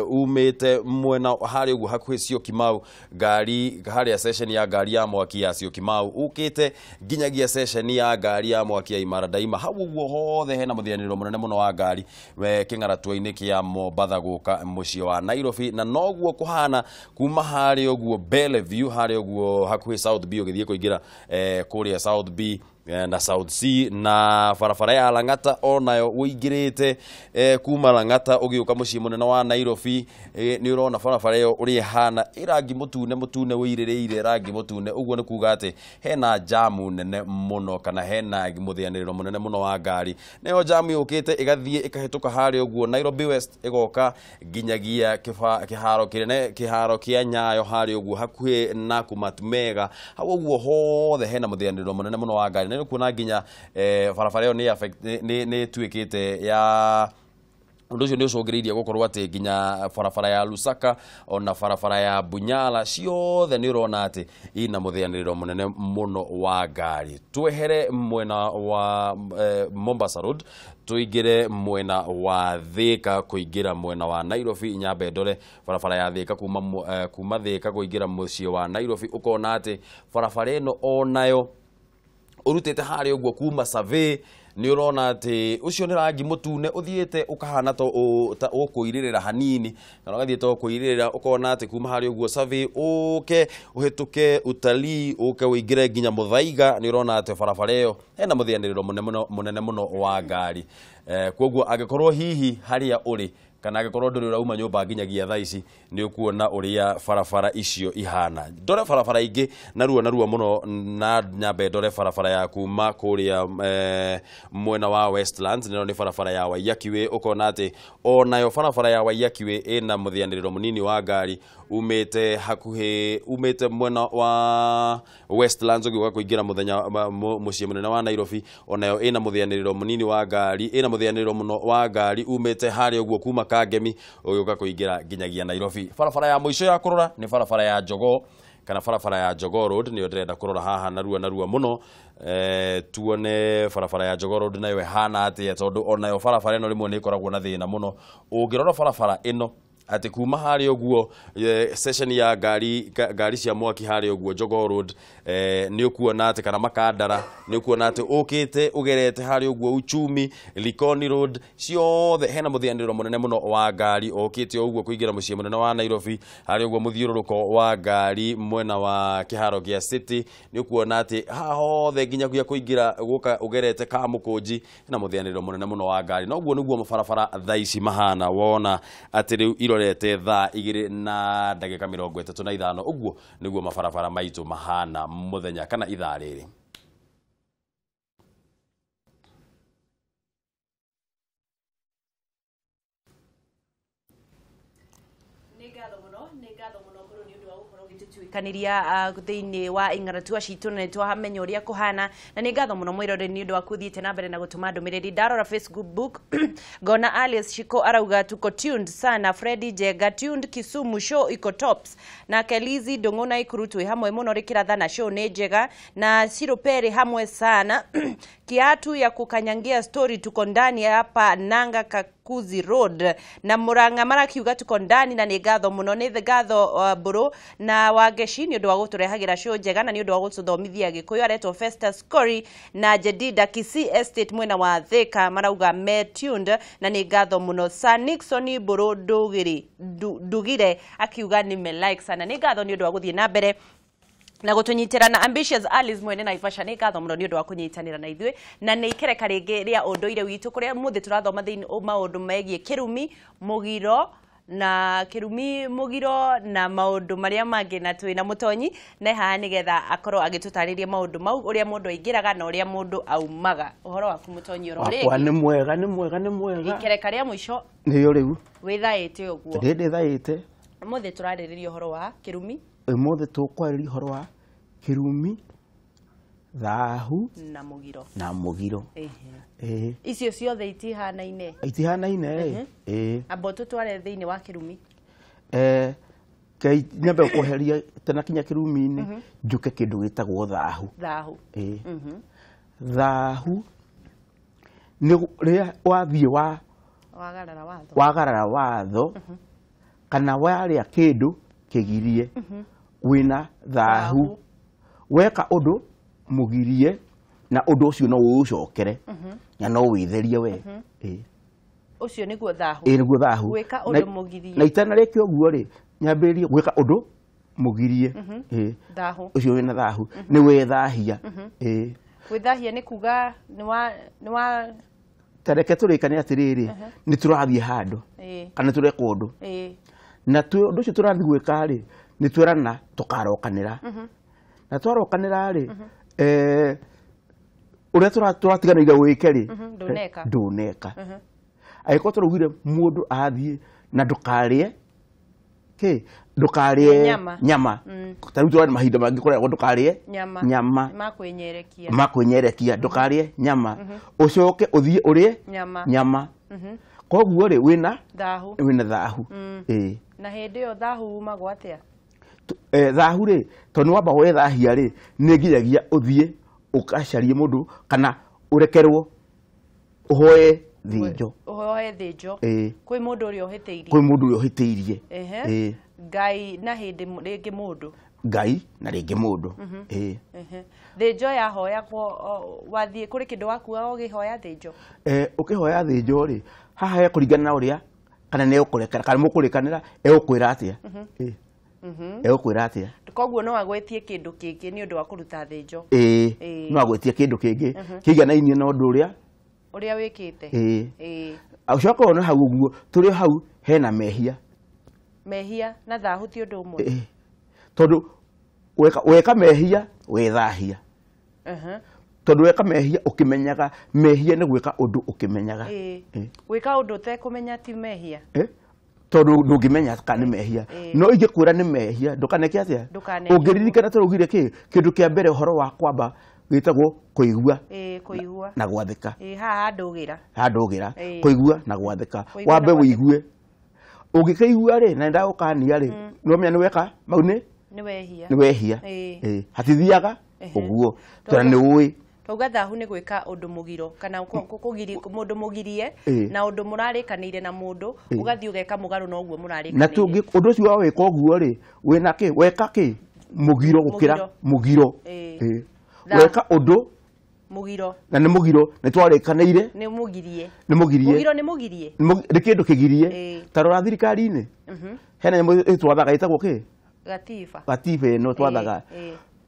umĩte mwena harĩa ũguo hakuhĩ Syokimau, ngari harĩa station ya ngari ya mwaki ya Syokimau ũkĩte nginyagia station ya ngari ya mwaki ya Imara Daima. Hau ũguo hothe hena mũthĩanĩrĩro mũnene mũno wa ngari kĩng'aratua-inĩ kĩa Mombatha gũka mũciĩ wa Nairobi. Na noguo kũhana kuma harĩa ũguo Bellevue, harĩa ũguo hakuhĩ South B ũgĩthiĩ kũingĩra kũrĩa South B na South C na barabara ya Lang'ata onayo ũingĩrĩte kuma Lang'ata ũgĩũka mũciĩ mũnene wa Nairobi nĩ ũrona barabara ĩyo ũrĩa ĩhana ĩ rangi mũtune mũtune ũirĩrĩire rangi mũtune ũguo nĩ kuga atĩ hena jamu nene mũno kana hena mũthĩanĩrĩro mũnene mũno wa ngari nayo jamu yũkĩte ĩgathiĩ ĩkahĩtũka harĩa ũguo Nairobi West ĩgoka nginyagia kĩharo kĩnene kĩharo kĩa Nyayo harĩa ũguo hakuhĩ na Kumatumega hau ũguo hothe hena mũthĩanĩrĩro mũnene mũno wa ngari na kuona nginya barabara ĩyo nĩ ĩtuĩkĩte ya ũndũ ũcio nĩ ũcũngĩrĩirie gũkorwo atĩ nginya barabara ya Lusaka ona barabara ya Bunyala ciothe nĩ ũrona atĩ ina mũthĩanĩrĩro mũnene mũno wa ngari. Twehere mwena wa Mombasa Road tuingire mwena wa Thika kuingira mwena wa Nairobi nyambe ndore barabara ya Thika kuma Thika kuingira muciĩ wa Nairobi ukona atĩ barabara ĩno onayo urutite harĩa ũguo kuma Survey nĩ ũrona atĩ ũcio nĩ rangi mũtune ũthiĩte ũkahana ta ũkũirĩrĩra hanini kana ũgathiĩ ta ũkũirĩrĩra ũkona atĩ kuma harĩa ũguo Survey ũke ũhĩtũke utalii ũke ũingĩre nginya Muthaiga nĩ ũrona atĩ barabara ĩyo hena mũthĩanĩrĩro mũnene mũno wa ngari. Kwoguo angĩkorwo hihi harĩa ũrĩ kana angĩkorwo ndũrĩ ũrauma nyũmba nginyagia thaa ici nĩ ũkuona ũrĩa barabara icio ihana. Ndore barabara ingĩ narua narua mũno na nyambe ndore barabara ya kuma kũrĩa mwena wa Westlands nĩyo nĩ barabara ya Waiyaki Way ũkona atĩ onayo barabara ya Waiyaki Way ĩna mũthĩanĩrĩro mũnini wa ngari umĩte hakuhĩ umĩte mwena wa Westlands ũgĩũka kũingĩra mũthenya mũciĩ mũnene wa Nairobi onayo ĩna mũthĩanĩrĩro mũnini wa ngari ĩna mũthĩanĩrĩro mũno wa ngari umĩte harĩa ũguo kuma Kangemi ũgĩũka kũingĩra nginyagia Nairobi. Barabara ya mũico ya kũrora nĩ barabara ya Jogoo kana barabara ya Jogoo Road nĩyo ndĩrenda kũrora haha narua narua mũno tuone barabara ya Jogoo Road nayo ĩhana atĩa tondũ onayo barabara ĩno rĩmwe nĩ ĩkoragwo na thĩna mũno ũngĩrora barabara ĩno atĩ kuma harĩa ũguo session ya ngari cia mwaki harĩa ũguo Jogoo Road nĩ ũkuona atĩ kana Makandara nĩ ũkuona atĩ ũkĩte ũgerete harĩa ũguo Uchumi Likoni Road ciothe hena mũthĩanĩrĩro mũnene mũno wa ngari ũkĩte ũguo kũingĩra mũciĩ mũnene wa Nairobi harĩa ũguo mũthiũrũrũko wa ngari mwena wa kĩharo kĩa City nĩ ũkuona atĩ haha hothe nginya kũingĩra gũka ũgerete Kamũkũnji hena mũthĩanĩrĩro mũnene mũno wa ngari na ũguo nĩguo mabarabara thaa ici mahana wona atĩ rĩu irorete thaa 2:35 ũguo nĩguo mabarabara maitũ mahana mũthenya kana ithaa rĩrĩ. Kaniria thĩinĩ wa ing'aratua citũ na nĩtwahamenya ũrĩa kũhana na nĩ ngatho mũno mwĩrore nĩ ũndũ wa kũthiĩte na mbere na gũtũma ndũmĩrĩri. Ndarora Facebook ngona Alice Shiko arauga tuko tuned sana, Freddy Jenga tuned Kisumu show iko tops, na Kelizi Ndung'u na Ikuru twĩ hamwe mũno rĩkĩratha na show nĩ njega, na Ciro Perry hamwe sana kiatu ya kukanyangia story tuko ndani hapa Nanga Kakuzi Road, na Murang'a marakiuga tuko ndani na nĩ ngatho mũno nĩ ngatho Mbũrũ na Wangeshi nĩ ũndũ wa gũtũrehagĩra show njega na nĩ ũndũ wa gũtũthomithia Gĩkũyũ. Aretwo Festus Kori na Jedida Kisii Estate mwena wa Thika marauga me tuned na nĩ ngatho mũno. Sir Nixon Mbũrũ Ndugire akiuga nĩ me like sana, nĩ ngatho nĩ ũndũ wa gũthiĩ na mbere na gũtũnyitĩra na Ambitious Alice mwene Naivasha nĩ ngatho mũno nĩ ũndũ wa kũnyitanĩra na ithuĩ na nĩ ikereka rĩngĩ rĩa ũndũire witũ kũrĩa mũthĩ tũrathoma thĩinĩ maũndũ megiĩ kĩrumi mũgiro na kĩrumi mũgiro na maũndũ marĩa mangĩ na twĩ na mũtonyi na haha nĩgetha akorwo agĩtũtarĩria maũndũ mau ũrĩa mũndũ aingĩraga na ũrĩa mũndũ aumaga. Ũhoro waku mũtonyi oro rĩngĩ? Wakwa nĩ mwega nĩ mwega nĩ mwega. Ikereka rĩa mũico nĩyo rĩu wĩthaĩte ũguo? Ndĩthaĩte. Ũmũthĩ tũrarĩrĩria ũhoro wa kĩrumi. Ũmũthĩ tũkwarĩrĩria ũhoro wa kĩrumi, thahu na mũgiro. Na mũgiro. Icio ciothe itihanaine. Itihanaine ĩ. Amba tũtware thĩinĩ wa kĩrumi. Ngai nyambe kweheria tena kinya kĩrumi-inĩ njuke kĩndũ gĩtagwo thahu. Thahu. Thahu nĩ rĩrĩa wathiĩ wa wagarara watho. Wagarara watho kana warĩa kĩndũ kĩgirie wĩna thahu. Weka ũndũ mũgirie na ũndũ ũcio no ũũcokere na no wĩtherie we. Ũcio nĩguo thahu. Ĩ nĩguo thahu. Gwĩka ũndũ mũgirie. Na itanarĩkia ũguo rĩ nyambĩrĩrie gwĩka ũndũ mũgirie. Thahu. Ũcio wĩna thahu nĩ wethahia. Gwĩthahia nĩ kuga nĩ wa tareke tũrĩkane atĩrĩrĩ nĩ tũrathiĩ handũ kana tũreka ũndũ na ũndũ ũcio tũrathiĩ gwĩka rĩ nĩ twerana tũkarokanĩra na twarokanĩra rĩ ũrĩa tũratiganĩire wĩke rĩ ndũneka angĩkorwo tũraugire mũndũ athiĩ na ndũkarĩe kĩ ndũkarĩe nyama ta rĩu tũrarĩ mahinda mangĩ kũrĩa ndũkarĩe nyama makwĩnyerekia ndũkarĩe nyama ũcoke ũthiĩ ũrĩe nyama koguo rĩ wĩna thahu na hĩndĩ ĩyo thahu umagwo atĩa thahu rĩ tondũ nĩ wamba wethahia rĩ nĩ nginyagia ũthiĩ ũgacarie mũndũ kana ũrekerwo ũhoe thĩnjo ũhoe thĩnjo kwĩ mũndũ ũrĩa ũhĩtĩirie kwĩ mũndũ ũrĩa ũhĩtĩirie Ngai na hĩndĩ rĩngĩ mũndũ Ngai na rĩngĩ mũndũ thĩnjo yahoyagwo wathiĩ kũrĩ kĩndũ wakuaga ũkĩhoya thĩnjo ũkĩhoya thĩnjo rĩ haha hekũringana na ũrĩa kana nĩ egũkũrekera kana mũkũrĩkanĩra egũkwĩra atĩa egũkwĩra atĩa koguo no agwetie kĩndũ kĩngĩ nĩ ũndũ wa kũruta thĩnjo no agwetie kĩndũ kĩngĩ kĩiganainie na ũndũ ũrĩa wĩkĩte ũcoke wone hau ũguo tũrĩ hau hena mehia mehia na thahu ti ũndũ ũmwe tondũ weka mehia wĩthahia tondũ weka mehia ũkĩmenyaga mehia nĩ gwĩka ũndũ ũkĩmenyaga gwĩka ũndũ ũtekũmenya ti mehia tondũ ndũngĩmenya kana nĩ mehia no ingĩkwĩra nĩ mehia ndũkaneke atĩa ũngĩririkana tũraugire kĩ kĩndũ kĩa mbere ũhoro wa kwamba gĩtagwo kũigua na gwathĩka haha ndũgĩra kũigua na gwathĩka wambe wĩigue ũngĩkĩigua rĩ na nĩndagũkania rĩ nĩwamenya nĩ weka mau nĩ wehia hatithiaga ũguo tondũ nĩ ũĩ Twauga thahu nĩ gwĩka ũndũ mũgiro kana mũndũ mũgirie na ũndũ mũrarĩkanĩire na mũndũ ũgathiĩ ũgeka mũgarũ na ũguo mũrarĩkanĩire na ũndũ ũcio wa wĩka ũguo rĩ wĩna kĩ weka kĩ mũgiro gũkĩra mũgiro weka ũndũ mũgiro na nĩ mũgiro nĩ twarĩkanĩire nĩ mũgirie nĩ mũgirie mũgiro nĩ mũgirie nĩ kĩndũ kĩgirie ta rora thirikari-inĩ hena nyamũ ĩtwathaga ĩtagwo kĩ gatiba gatiba ĩno twathaga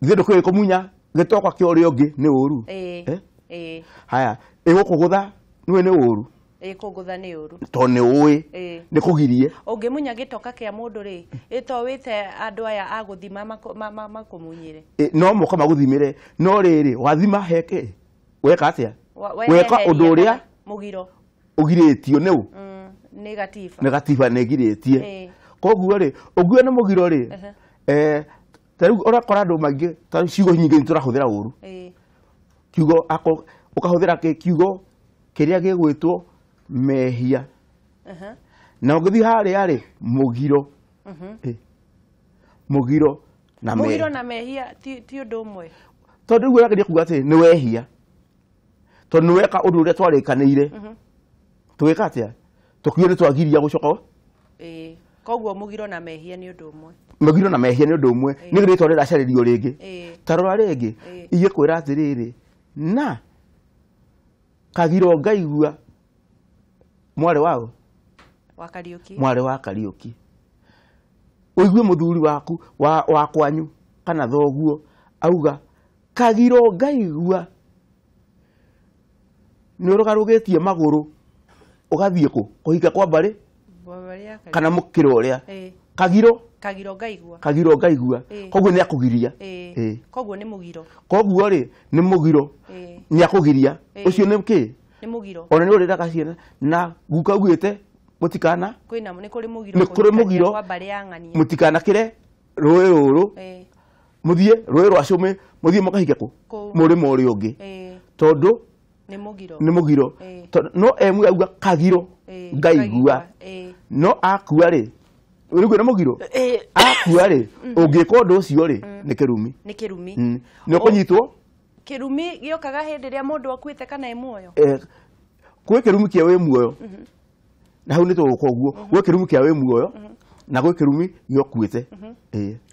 ithuĩ ndũkĩũĩ kũmunya gĩtoka kĩa ũrĩa ũngĩ nĩ ũru haya ĩgũkũgũtha nĩwe nĩ ũru kũgũtha nĩ ũru tondũ nĩ ũĩ nĩ kũgirie ũngĩmunya gĩtoka kĩa mũndũ rĩ ĩto wĩte andũ aya a gũthima makũmunyĩre no moka magũthimĩre no rĩrĩ wathima heke weka atĩa weka ũndũ ũrĩa mũgiro ũgirĩtio nĩ ũ nĩ gatiba nĩ gatiba nĩ ĩgirĩtie koguo rĩ ũngiuga nĩ mũgiro rĩ ta rĩu ũrakora andũ maingĩ ta rĩu ciugo nyingĩ nĩ tũrahũthĩra ũru kiugo ũkahũthĩra kiugo kĩrĩa gĩgwĩtwo mehia na ũngĩthiĩ harĩa rĩ mũgiro mũgiro na mehia mũgiro na mehia ti ũndũ ũmwe tondũ rĩu ũrageria kuga atĩ nĩ wehia tondũ nĩ weka ũndũ ũrĩa twarĩkanĩire tũgĩka atĩa tũkiuga nĩ twagiria gũcoka koguo mũgiro na mehia nĩ ũndũ ũmwe mũgiro na mehia nĩ ũndũ ũmwe nĩ rĩtwa rĩracarĩrio rĩngĩ ta rora rĩngĩ ingĩkwĩra atĩrĩrĩ na kagiro ngaigua mwarĩ wao wa Kariũki mwarĩ wa Kariũki ũigue mũthuri waku wa kwanyu kana thoguo auga kagiro ngaigua nĩ ũrũgarũgĩtie magũrũ ũgathiĩ kũ kũhika kwa mbarĩ kana mũkĩra ũrĩa kagiro kagiro ngaigua kagiro ngaigua koguo nĩ akũgiria koguo nĩ mũgiro koguo rĩ nĩ mũgiro nĩ akũgiria ũcio nĩ kĩ nĩ mũgiro ona nĩ ũrĩraga ciana na guka augĩte mũtikana kwĩna nĩ kũrĩ mũgiro nĩ kũrĩ mũgiro kwa mbarĩ ya ng'ania mũtikanakĩre rũĩ rũrũ mũthiĩ rũĩ rwa cũmĩ mũthiĩ mũkahike kũ mũrĩmo ũrĩa ũngĩ tondũ nĩ mũgiro nĩ mũgiro no emwe auga kagiro ngaigua no akua rĩ ũrĩguo nĩ mũgiro akua rĩ ũngĩka ũndũ ũcio rĩ nĩ kĩrumi nĩ kĩrumi nĩ ũkũnyitwo kĩrumi gĩũkaga hĩndĩ ĩrĩa mũndũ akuĩte kana e muoyo kwĩ kĩrumi kĩa wĩ muoyo na hau nĩ tũgũka ũguo gwĩ kĩrumi kĩa wĩ muoyo na gwĩ kĩrumi gĩa ũkuĩte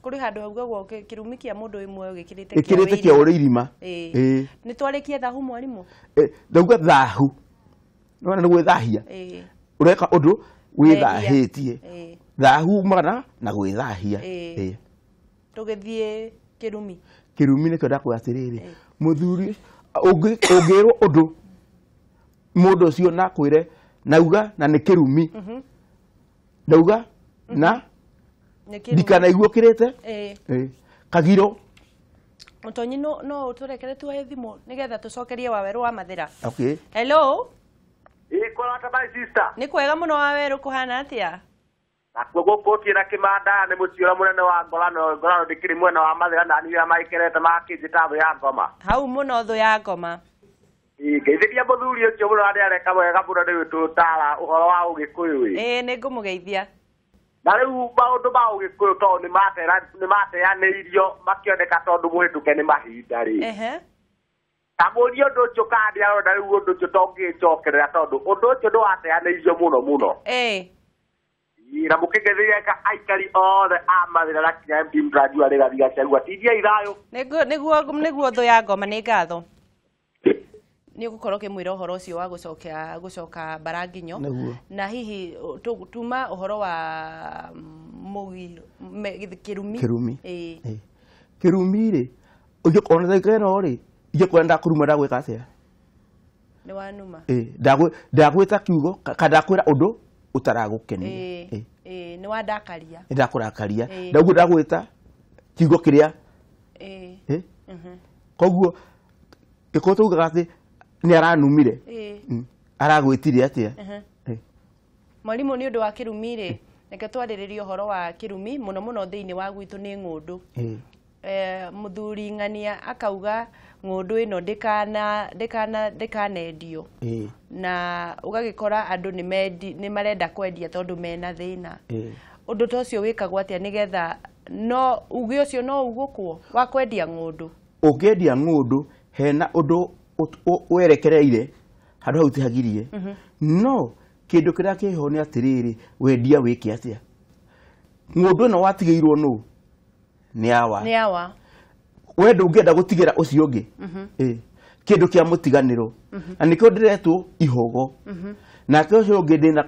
kũrĩ handũ haugagwo kĩrumi kĩa mũndũ wĩ muoyo gĩkĩrĩte gĩkĩrĩte kĩa ũrĩ irima nĩ twarĩkie thahu mwarimũ ndauga thahu nĩwona nĩ gwĩthahia ũreka ũndũ wĩthahĩtie thahu umaga na gwĩthahia tũgĩthiĩ kĩrumi kĩrumi nĩkĩo ndakwĩra atĩrĩrĩ mũthuri Ũngĩrwo ũndũ mũndũ ũcio na akwĩre nauga na nĩ kĩrumi. Nauga na ndikanaigua ũkĩrĩte. Kagiro. Mũtonyi no ũtũrekere tuoe thimũ nĩgetha tũcokerie Wawerũ wa Mathĩra. Okay. Hello. Ĩ my sister. Nĩ kwega mũno Wawerũ, kũhana atĩa? Nakuo gũkũ kĩra kĩmanda nĩ mũciĩ ũrĩa mũnene wa Ngorano, Ngorano ndĩkĩrĩ mwena wa Mathĩra na niĩ maikerete makĩnjĩta thũ ya ngoma. Hau mũno thũ ya ngoma. Ngeithĩria mũthuri ũcio mũno na nĩareka wega mũno nĩ gũtũtara ũhoro wa Ũgĩkũyũ. Ĩĩ nĩngũmũgeithia. Na rĩu maũndũ ma Ũgĩkũyũ tondũ nĩmateanĩirio makĩoneka tondũ mũhĩtũke nĩ mahinda rĩ. Kamũria ũndũ ũcio kana nĩarona rĩu ũndũ ũcio tongĩcokerera tondũ ũndũ ũcio nĩwateanĩirio mũno mũno. Na mũkĩngeithĩria aikari othe a Mathĩra na kinya MP Mrajua Rigathi Gachagua. Tindiai thayũ. Nĩguo thũ ya ngoma nĩ ngatho. Nĩ ũgũkorwo ũkĩmwĩra ũhoro ũcio wa gũcoka Mbaranginyo na hihi tuma ũhoro wa mũgiro kĩrumi. Kĩrumi. Kĩrumi rĩ ona thaa ĩno rĩ ingĩkorwo ndakũruma ndagwĩka atĩa? Nĩ wanuma. Ndagwĩta kiugo kana ndakwĩra ũndũ ũtaragũkenia. Nĩ wandakaria. Nĩ ndakũrakaria. Ndaguo ndagwĩta kiugo kĩrĩa. Koguo gĩkorwo tugaga atĩ nĩ aranumire. Aragwĩtire atĩa? Mwarimũ nĩ ũndũ wa kĩrumi rĩ, reke twarĩrĩrie ũhoro wa kĩrumi mũno mũno thĩinĩ wa gwitũ nĩ ng'ũndũ. Mũthuri ng'ania akauga ng'ũndũ ĩno ndĩkanendio. Na ũgagĩkora andũ nĩ marenda kwendia tondũ mena thĩna. Ũndũ ta ũcio wĩkagwo atĩa nĩgetha no uge ũcio no ugũkwo wa kwendia ng'ũndũ? Ũngĩendia ng'ũndũ hena ũndũ werekereire handũ hau tihagirie. No kĩndũ kĩrĩa kĩho nĩ atĩrĩrĩ, wendia wĩke atĩa? Ng'ũndũ ĩno watigĩirwo nũ? Nĩ awa. Nĩ awa. We ndũngĩenda gũtigĩra ũcio ũngĩ. Kĩndũ kĩa mũtiganĩro. Na nĩkĩo ndĩretwo ihogo. Nake ũcio ũngĩ ndĩna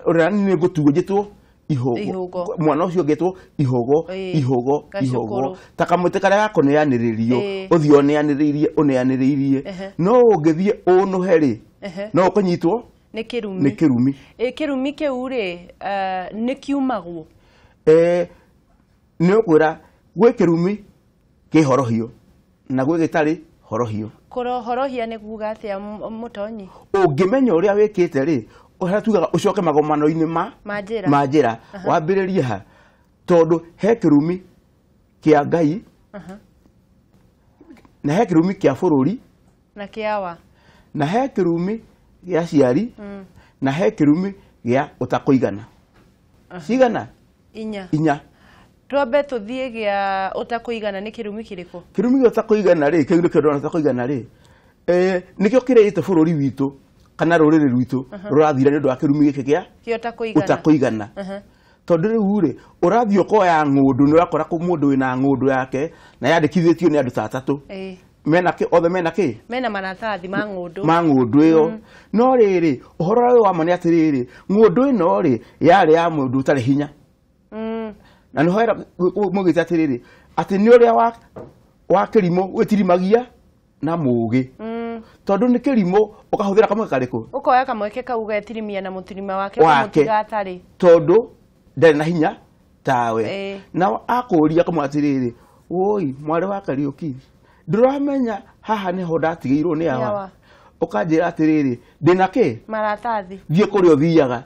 ũrĩa nĩ ngũtuo njĩtwo ihogo. Mwana ũcio ũngĩtwo ihogo, ihogo, ihogo. Ta kamũtĩ karĩa gakũneanĩrĩrio, ũthiĩ ũneanĩrĩirie, ũneanĩrĩirie. No ũngĩthiĩ ũnũhe rĩ, no ũkũnyitwo nĩ kĩrumi. Nĩ kĩrumi. Kĩrumi kĩu rĩ, nĩ kiumagwo? Nĩ ũkwĩra gwĩ kĩrumi kĩ horohio na gwĩ gĩtarĩ horohio. Kũhorohia nĩ kuga atĩa Mũtonyi? Ũngĩmenya ũrĩa wĩkĩte rĩ, ũrĩa tugaga ũcoke magomano-inĩ ma njĩra wambĩrĩrie ha, tondũ he kĩrumi kĩa Ngai na he kĩrumi kĩa bũrũri na kĩa awa na he kĩrumi gĩa aciari na he kĩrumi gĩa ũtakũigana. Cigana? Inya. Twambe tũthiĩ gĩa ũtakũigana nĩ kĩrumi kĩrĩkũ? Kĩrumi gĩa ũtakũigana rĩ, kĩu nĩkĩo ndĩrona ũtakũigana rĩ, nĩkĩo kĩrĩte bũrũri witũ kana rũrĩrĩ rwitũ rũrathira nĩ ũndũ wa kĩrumi gĩkĩ gĩa ũtakũigana. Tondũ rĩu rĩ, ũrathiĩ ũkoya ng'ũndũ nĩ ũrakora mũndũ wĩna ng'ũndũ yake na yandĩkithĩtio nĩ andũ ta atatũ. Mena kĩ? Othe mena kĩ? Mena maratathi ma ng'ũndũ. Ma ng'ũndũ ĩyo. No rĩrĩ, ũhoro ũrĩa wa ma nĩ atĩrĩrĩ, ng'ũndũ ĩno rĩ, yarĩ ya mũndũ ũtarĩ hinya. Na nĩho era mũgĩte atĩrĩrĩ, atĩ nĩ ũrĩa wa kĩrimũ wĩtirimagia na mũũgĩ. Tondũ nĩ kĩrimũ ũkahũthĩra kamweke karĩkũ? Ũkoya kamweke kau ũgetirimia na mũtirima wake ũkamũtiga atarĩ. Tondũ ndarĩ na hinya tawe. Nao akũria kamwe atĩrĩrĩ, woi mwarĩ wa Kariũki, ndũramenya haha nĩho ndatigĩirwo nĩ awa. Ũkanjĩra atĩrĩrĩ, ndĩna kĩ? Maratathi. Thiĩ kũrĩa ũthiaga.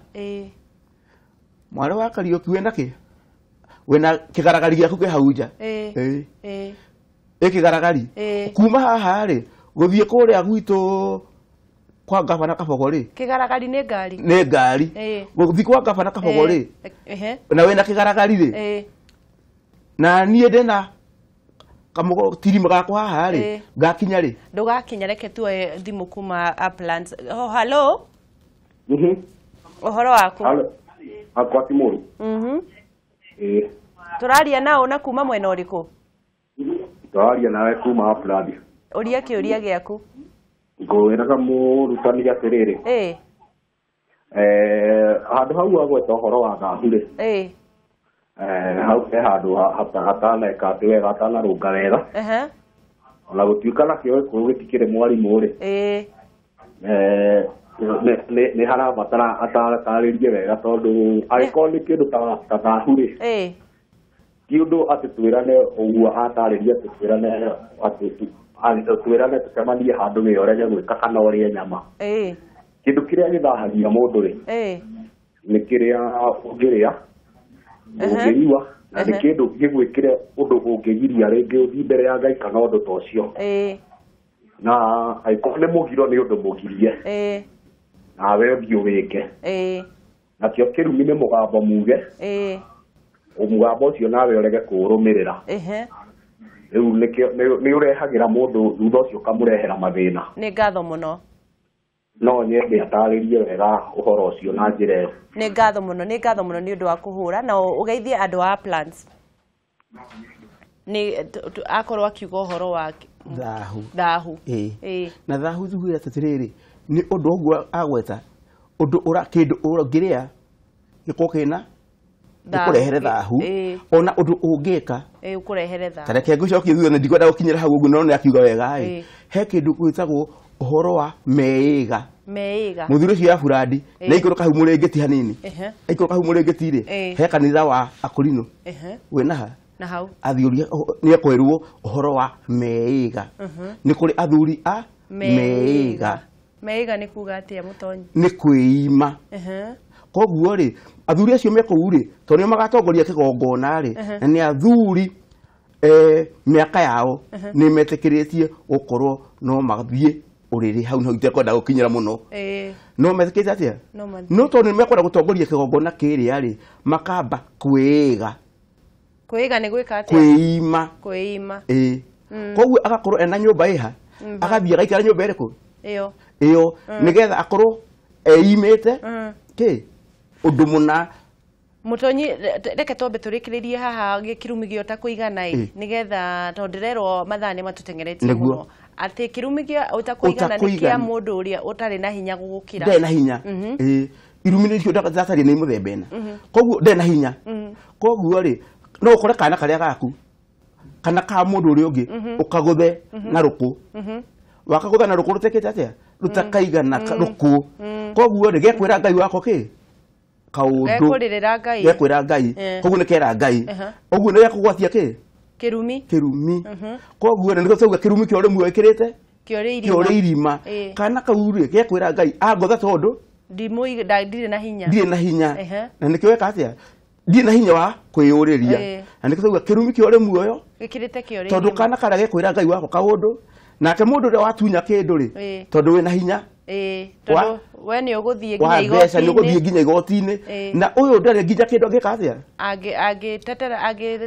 Mwarĩ wa Kariũki wĩna kĩ? Wĩna kĩgaragari gĩaku kĩ hau nja. Ĩ kĩgaragari. Kuma haha rĩ, gũthiĩ kũrĩa gwitũ kwa gavana Kabogo rĩ. Kĩgaragari nĩ ngari. Nĩ ngari. Gũthiĩ kwa gavana Kabogo rĩ. Na wĩna kĩgaragari rĩ. Na niĩ ndĩna kamũgo tirima gakwa haha rĩ, ngakinya rĩ. Ndũgakinya, reke tuoe thimũ kuma Uplands. Oh, hello. Ũhoro waku? Hello. Akwa ti mũru. Tũraria nao na kuma mwena ũrĩkũ? Tũraria nawe kuma Uplands. Ũria kĩũria gĩaku. Ngwĩraga mũrutani atĩrĩrĩ. Handũ hau agweta ũhoro wa thahu rĩ. Hau he handũ hataneka atĩ wega hatanarũnga wega. Ona gũtuĩka nakĩo Gĩkũyũ gĩtikĩrĩ mwarimũ rĩ. Nĩ harabatara atarĩrie wega tondũ angĩkorwo nĩ kĩndũ ta thahu rĩ. Ti ũndũ atĩ twĩrane ũguo atarĩrie atĩ twĩrane atĩ twĩrane tũcemanie handũ wĩ ũrege gwĩka kana ũrĩe nyama. Kĩndũ kĩrĩa gĩthahagia mũndũ rĩ. Nĩ kĩrĩa ũngĩrĩa ũngĩnyua na nĩ kĩndũ gĩgwĩkĩre ũndũ ũngĩgiria rĩngĩ ũthiĩ mbere ya Ngai kana ũndũ ta ũcio. Na angĩkorwo nĩ mũgiro nĩ ũndũ mũgirie. Nawe ũthiĩ ũwĩke. Nakĩo kĩrumi nĩ mũgambo muge. Mũgambo ũcio nawe ũrege kũũrũmĩrĩra. Rĩu nĩ ũrehagĩra mũndũ thutha ũcio ũkamũrehera mathĩna. Nĩ ngatho mũno. No nyende atarĩrie wega ũhoro ũcio na njĩra ĩyo. Nĩ ngatho mũno, nĩ ngatho mũno nĩ ũndũ wa kũhũra na ũgeithie andũ a plans. Nĩ akorwo akiuga ũhoro wa thahu. Thahu. Na thahu tugire atĩrĩrĩ nĩ ũndũ ũguo agweta ũndũ ũra kĩndũ ũngĩrĩa gĩkorwo kĩna gĩkũrehere thahu ona ũndũ ũngĩka ũkũrehere thahu. Ta reke ngũcokie thutha nĩ ndikwenda gũkinyĩra hau ũguo no nĩ akiuga wega ĩ. He kĩndũ gwĩtagwo ũhoro wa meĩga. Meĩga. Mũthuri ũcio ya burandi nĩ aikũrũka hau mũrĩngĩti hanini. Aikũrũka hau mũrĩngĩti rĩ he kanitha wa Akorino. Wĩna ha? Na hau. Athuri nĩ ekwĩrwo ũhoro wa meĩga. Nĩ kũrĩ athuri a meĩga. Meĩga nĩ kuga atĩa Mũtonyi? Nĩ kwĩima. Koguo rĩ athuri acio me kũu rĩ tondũ nĩo magatongoria kĩgongona rĩ na nĩ athuri mĩaka yao nĩ metĩkĩrĩtie gũkorwo no mathiĩ ũrĩrĩ hau no itekwenda gũkinyĩra mũno. No metĩkĩrĩte atĩa? No tondũ nĩ mekwenda gũtongoria kĩgongona kĩrĩa rĩ makamba kwĩĩga. Kwĩĩga nĩ gwĩka atĩa? Kwĩima. Kwĩima. Koguo agakorwo ena nyũmba ĩha agathiĩ agaikara nyũmba ĩrĩkũ? Ĩyo. Ĩyo nĩgetha akorwo eimĩte kĩ ũndũ mũna. Mũtonyi reke twambe tũrĩkĩrĩrie haha gĩkĩrumi gĩa ũtakũigana ĩ nĩgetha tondũ ndĩrerwo mathaa nĩ matũteng'eretie mũno atĩ kĩrumi gĩa ũtakũigana nĩ kĩa mũndũ ũrĩa ũtarĩ na hinya gũgũkĩra. Ndarĩ na hinya. Irumi nĩcio ndataria nĩ mũthemba ĩna. Koguo ndarĩ na hinya. Koguo rĩ no ũkore kana karĩa gaku kana ka mũndũ ũrĩa ũngĩ ũkagũthe na rũkũ. Wakagũtha na rũkũ rũtekĩte atĩa? Rũtakaigana rũkũ. Koguo rĩ gekwĩra Ngai wakwa kĩ? Kaũndũ. Gekũrĩrĩra Ngai. Gekwĩra Ngai. Koguo nĩ kera Ngai. Ũguo nĩ gekũgwatia kĩ? Kĩrumi. Kĩrumi. Koguo rĩ nĩkĩo tauga kĩrumi kĩa ũrĩmi wekĩrĩte? Kĩorĩ irima. Kana kau rĩ gekwĩra Ngai angotha tondũ ndirĩ na hinya. Ndirĩ na hinya. Na nĩkĩo weka atĩa? Ndirĩ na hinya wa kwĩyũrĩria. Na nĩkĩo tauga kĩrumi kĩa ũrĩmi ũyũ gĩkĩrĩte kĩorĩ irima. Tondũ kana karĩa gekwĩra Ngai wakwa kaũndũ nake mũndũ ũrĩa watunya kĩndũ rĩ tondũ wĩna hinya tondũ we nĩ ũgũthiĩ nginya igoti-inĩ. Nĩ ũgũthiĩ nginya igoti-inĩ na ũyũ ndarĩ nginya kĩndũ angĩka atĩa? Angĩtetera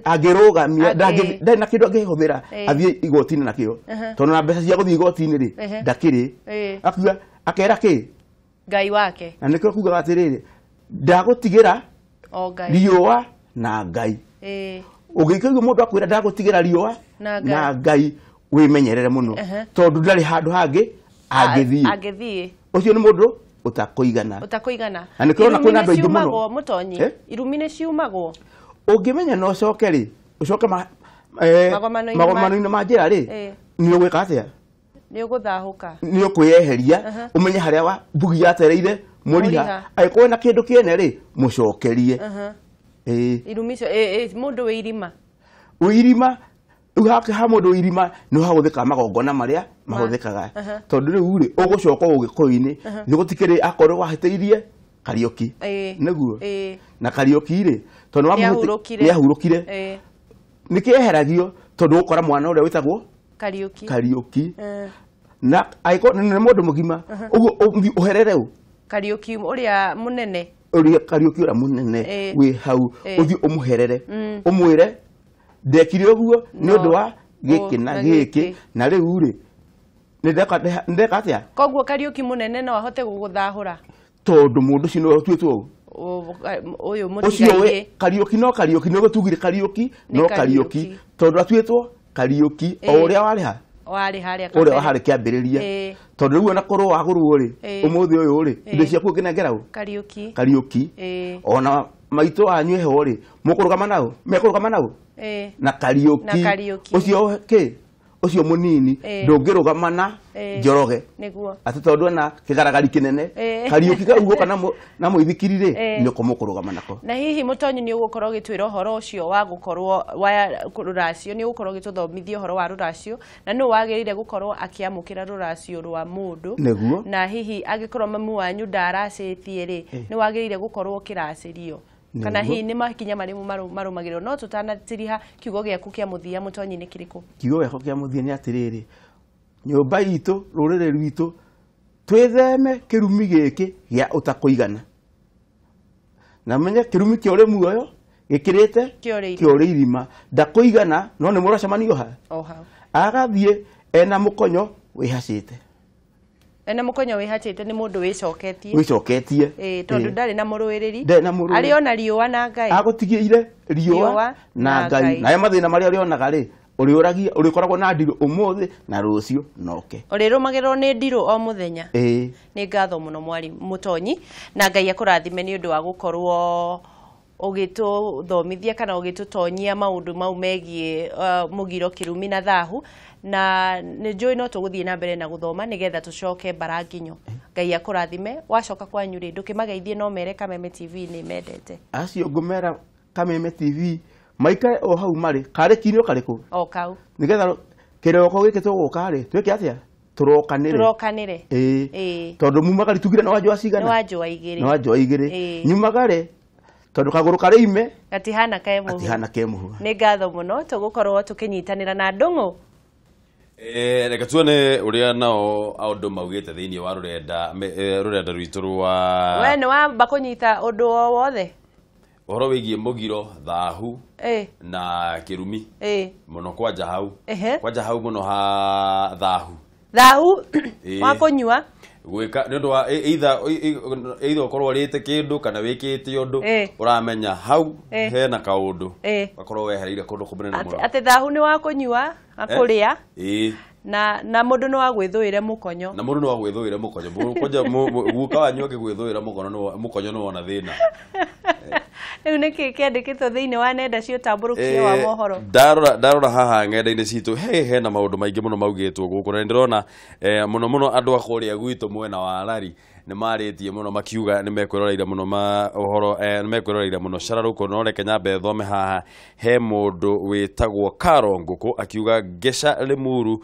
angĩrũgamia ndarĩ na kĩndũ angĩhũthĩra athiĩ igoti-inĩ nakĩo tondũ na mbeca cia gũthiĩ igoti-inĩ rĩ ndakĩrĩ. Akiuga akera kĩ? Ngai wake. Na nĩkĩo kugaga atĩrĩrĩ ndagũtigĩra riũa na Ngai. Ũngĩkĩigua mũndũ akwĩra ndagũtigĩra riũa na Ngai wĩmenyerere mũno tondũ ndarĩ handũ hangĩ angĩthiĩ. Ũcio nĩ mũndũ ũtakũigana. Ũtakũigana. Na nĩkĩo ũrona kwĩna andũ aingĩ mũno. Mũtonyi. Irumi nĩ ciumagwo. Ũngĩmenya no ũcoke rĩ ũcoke magomano-inĩ ma njĩra rĩ nĩ ũgwĩka atĩa? Nĩ ũgũthahũka. Nĩ ũkwĩyeheria ũmenye harĩa wa mbugi yatereire mũriha. Angĩkorwo na kĩndũ kĩene rĩ mũcokerie. Irumi icio mũndũ wĩ irima. Wĩ irima rĩu ha mũndũ wĩ irima nĩ hahũthĩkaga magongona marĩa mahũthĩkaga tondũ rĩu rĩ ũgũcoka Ũgĩkũyũ-inĩ nĩ gũtikĩrĩ akorwo wahĩtĩirie Kariũki nĩguo na Kariũki rĩ tondũ nĩ ahurũkire nĩ kĩeheragio tondũ ũgũkora mwana ũrĩa wĩtagwo Kariũki Kariũki na angĩkorwo nĩ mũndũ mũgima ũguo ũthiĩ ũherere ũ Kariũki ũrĩa mũnene ũrĩa Kariũki ũrĩa mũnene wĩ hau ũthiĩ ũmũherere ũmwĩre ndekire ũguo nĩ ũndũ wa gĩkĩ na gĩkĩ na rĩu rĩ nĩ ndeka atĩa? Koguo Kariũki mũnene no ahote gũgũthahũra tondũ mũndũ ũcio nĩwe ũtuĩtwo ũyũ mũtigairĩ. Kariũki no Kariũki nĩguo tugire Kariũki no Kariũki tondũ atuĩtwo Kariũki o ũrĩa warĩ ha warĩ harĩa ũrĩa warĩ kĩambĩrĩria tondũ rĩu ona korwo wagũrwo rĩ ũmũthĩ ũyũ rĩ indo ciaku ũngĩnengera ũ Kariũki Kariũki ona maitũ wanyu eho rĩ mũkũrũgama nao mekũrũgama nao na Kariũki ũcio kĩ Ũcio mũnini ndũngĩrũgama na Njoroge nĩguo atĩ tondũ ena kĩgaragari kĩnene Kariũki kau guoka na mũithikiri rĩ nĩko mũkũrũgama nako. Na hihi Mũtonyi nĩ ũgũkorwo ũgĩtwĩra ũhoro ũcio wa gũkorwo wa rũracio, nĩ ũgũkorwo ũgĩtũthomithia ũhoro wa rũracio na nũ wagĩrĩire gũkorwo akĩamũkĩra rũracio rwa mũndũ? Nĩguo. Na hihi angĩkorwo mamu wanyu ndaracĩtie rĩ, nĩ wagĩrĩire gũkorwo ũkĩracĩrio kana hihi nĩ makinya marĩmũ marũmagĩrĩrwo? No tũtanatiriha, kiugo gĩaku kĩa mũthia Mũtonyi nĩ kĩrĩkũ? Kiugo gĩakwa kĩa mũthia nĩ atĩrĩrĩ, nyũmba itũ, rũrĩrĩ rwitũ, twĩtheme kĩrumi gĩkĩ gĩa ũtakũigana, na menye kĩrumi kĩa ũrĩ muoyo gĩkĩrĩte kĩa ũrĩ irima. Ndakũigana no nĩ mũracemanio ha agathiĩ ena mũkonyo wĩhacĩte. Ena mũkonyo wĩhacĩte nĩ mũndũ wĩcoketie. Wĩcoketie. Tondũ ndarĩ na mũrũĩrĩri. Arĩ ona riũa na Ngai. Agũtigĩire riũa na Ngai. Nayo mathĩna marĩa ũrĩonaga rĩ, ũrĩũragia, ũrĩkoragwo na ndirũ ũmũthĩ na rũciũ noke. Ũrĩrũmagĩrĩrwo nĩ ndirũ o mũthenya. Nĩ ngatho mũno mwari Mũtonyi, na Ngai akũrathime nĩ ũndũ wa gũkorwo ũgĩtũthomithia kana ũgĩtũtonyia maũndũ mau megiĩ mũgiro, kĩrumi na thahu. Na nĩ njũĩ no tũgũthiĩ na mbere na gũthoma nĩgetha tũcoke mbaranginyo. Ngai akũrathime. Wacoka kwanyu rĩ, ndũkĩmageithie no mere Kameme TV nĩ mendete. Acio ngũmera Kameme TV maikare o hau marĩ, karĩ kinio karĩkũ? O kau. Nĩgetha kĩroko gĩkĩ tũgũka rĩ, twĩke atĩa? Tũrokanĩre. Tũrokanĩre. Tondũ mumagari tugire nĩ wanjũa cigana? Nĩ wanjũa igĩrĩ. Nĩ wanjũa igĩrĩ. Nyumagare tondũ kagũrũ karĩ ime gatihana ke mũhu. Gatihana ke mũhu. Nĩ ngatho mũno tũgũkorwo tũkĩnyitanĩra na Ndũng'ũ. Reke tuone ũrĩa nao andũ maugĩte thĩinĩ wa rũrenda rwitũ rwa we nĩ wamba kũnyita ũndũ o wothe ũhoro wĩgiĩ mũgiro, thahu na kĩrumi mũno kwanja hau. Kwanja hau mũno ha thahu. Thahu wa kũnyua gwĩka nĩ ũndũ wa either ũkorwo ũrĩte kĩndũ kana wĩkĩte ũndũ ũramenya hau hena kaũndũ gakorwo wehereire kũndũ kũnene mũno. Atĩ thahu nĩ wa kũnyua, wa kũrĩa na mũndũ no agwĩthũĩre mũkonyo. Na mũndũ no agwĩthũĩre mũkonyo. Guka wanyu angĩgwĩthũĩra mũkonyo no wona thĩna. Rĩu nĩkĩ kĩandĩkĩtwo thĩinĩ wa nenda cia ũtambũrũkia wa mohoro? Ndarora haha ng'enda-inĩ citũ hena maũndũ maingĩ mũno maugĩtwo gũkũ, na nĩndĩrona mũno mũno andũ a kũrĩa gwitũ mwena wa Lari nĩ marĩtie mũno makiuga nĩ mekwĩroreire mũno ũhoro, nĩ mekwĩroreire mũno cararũkũ. No reke nyambe thome haha, he mũndũ wĩtagwo Karo Ngũkũ akiuga Ngeca Limuru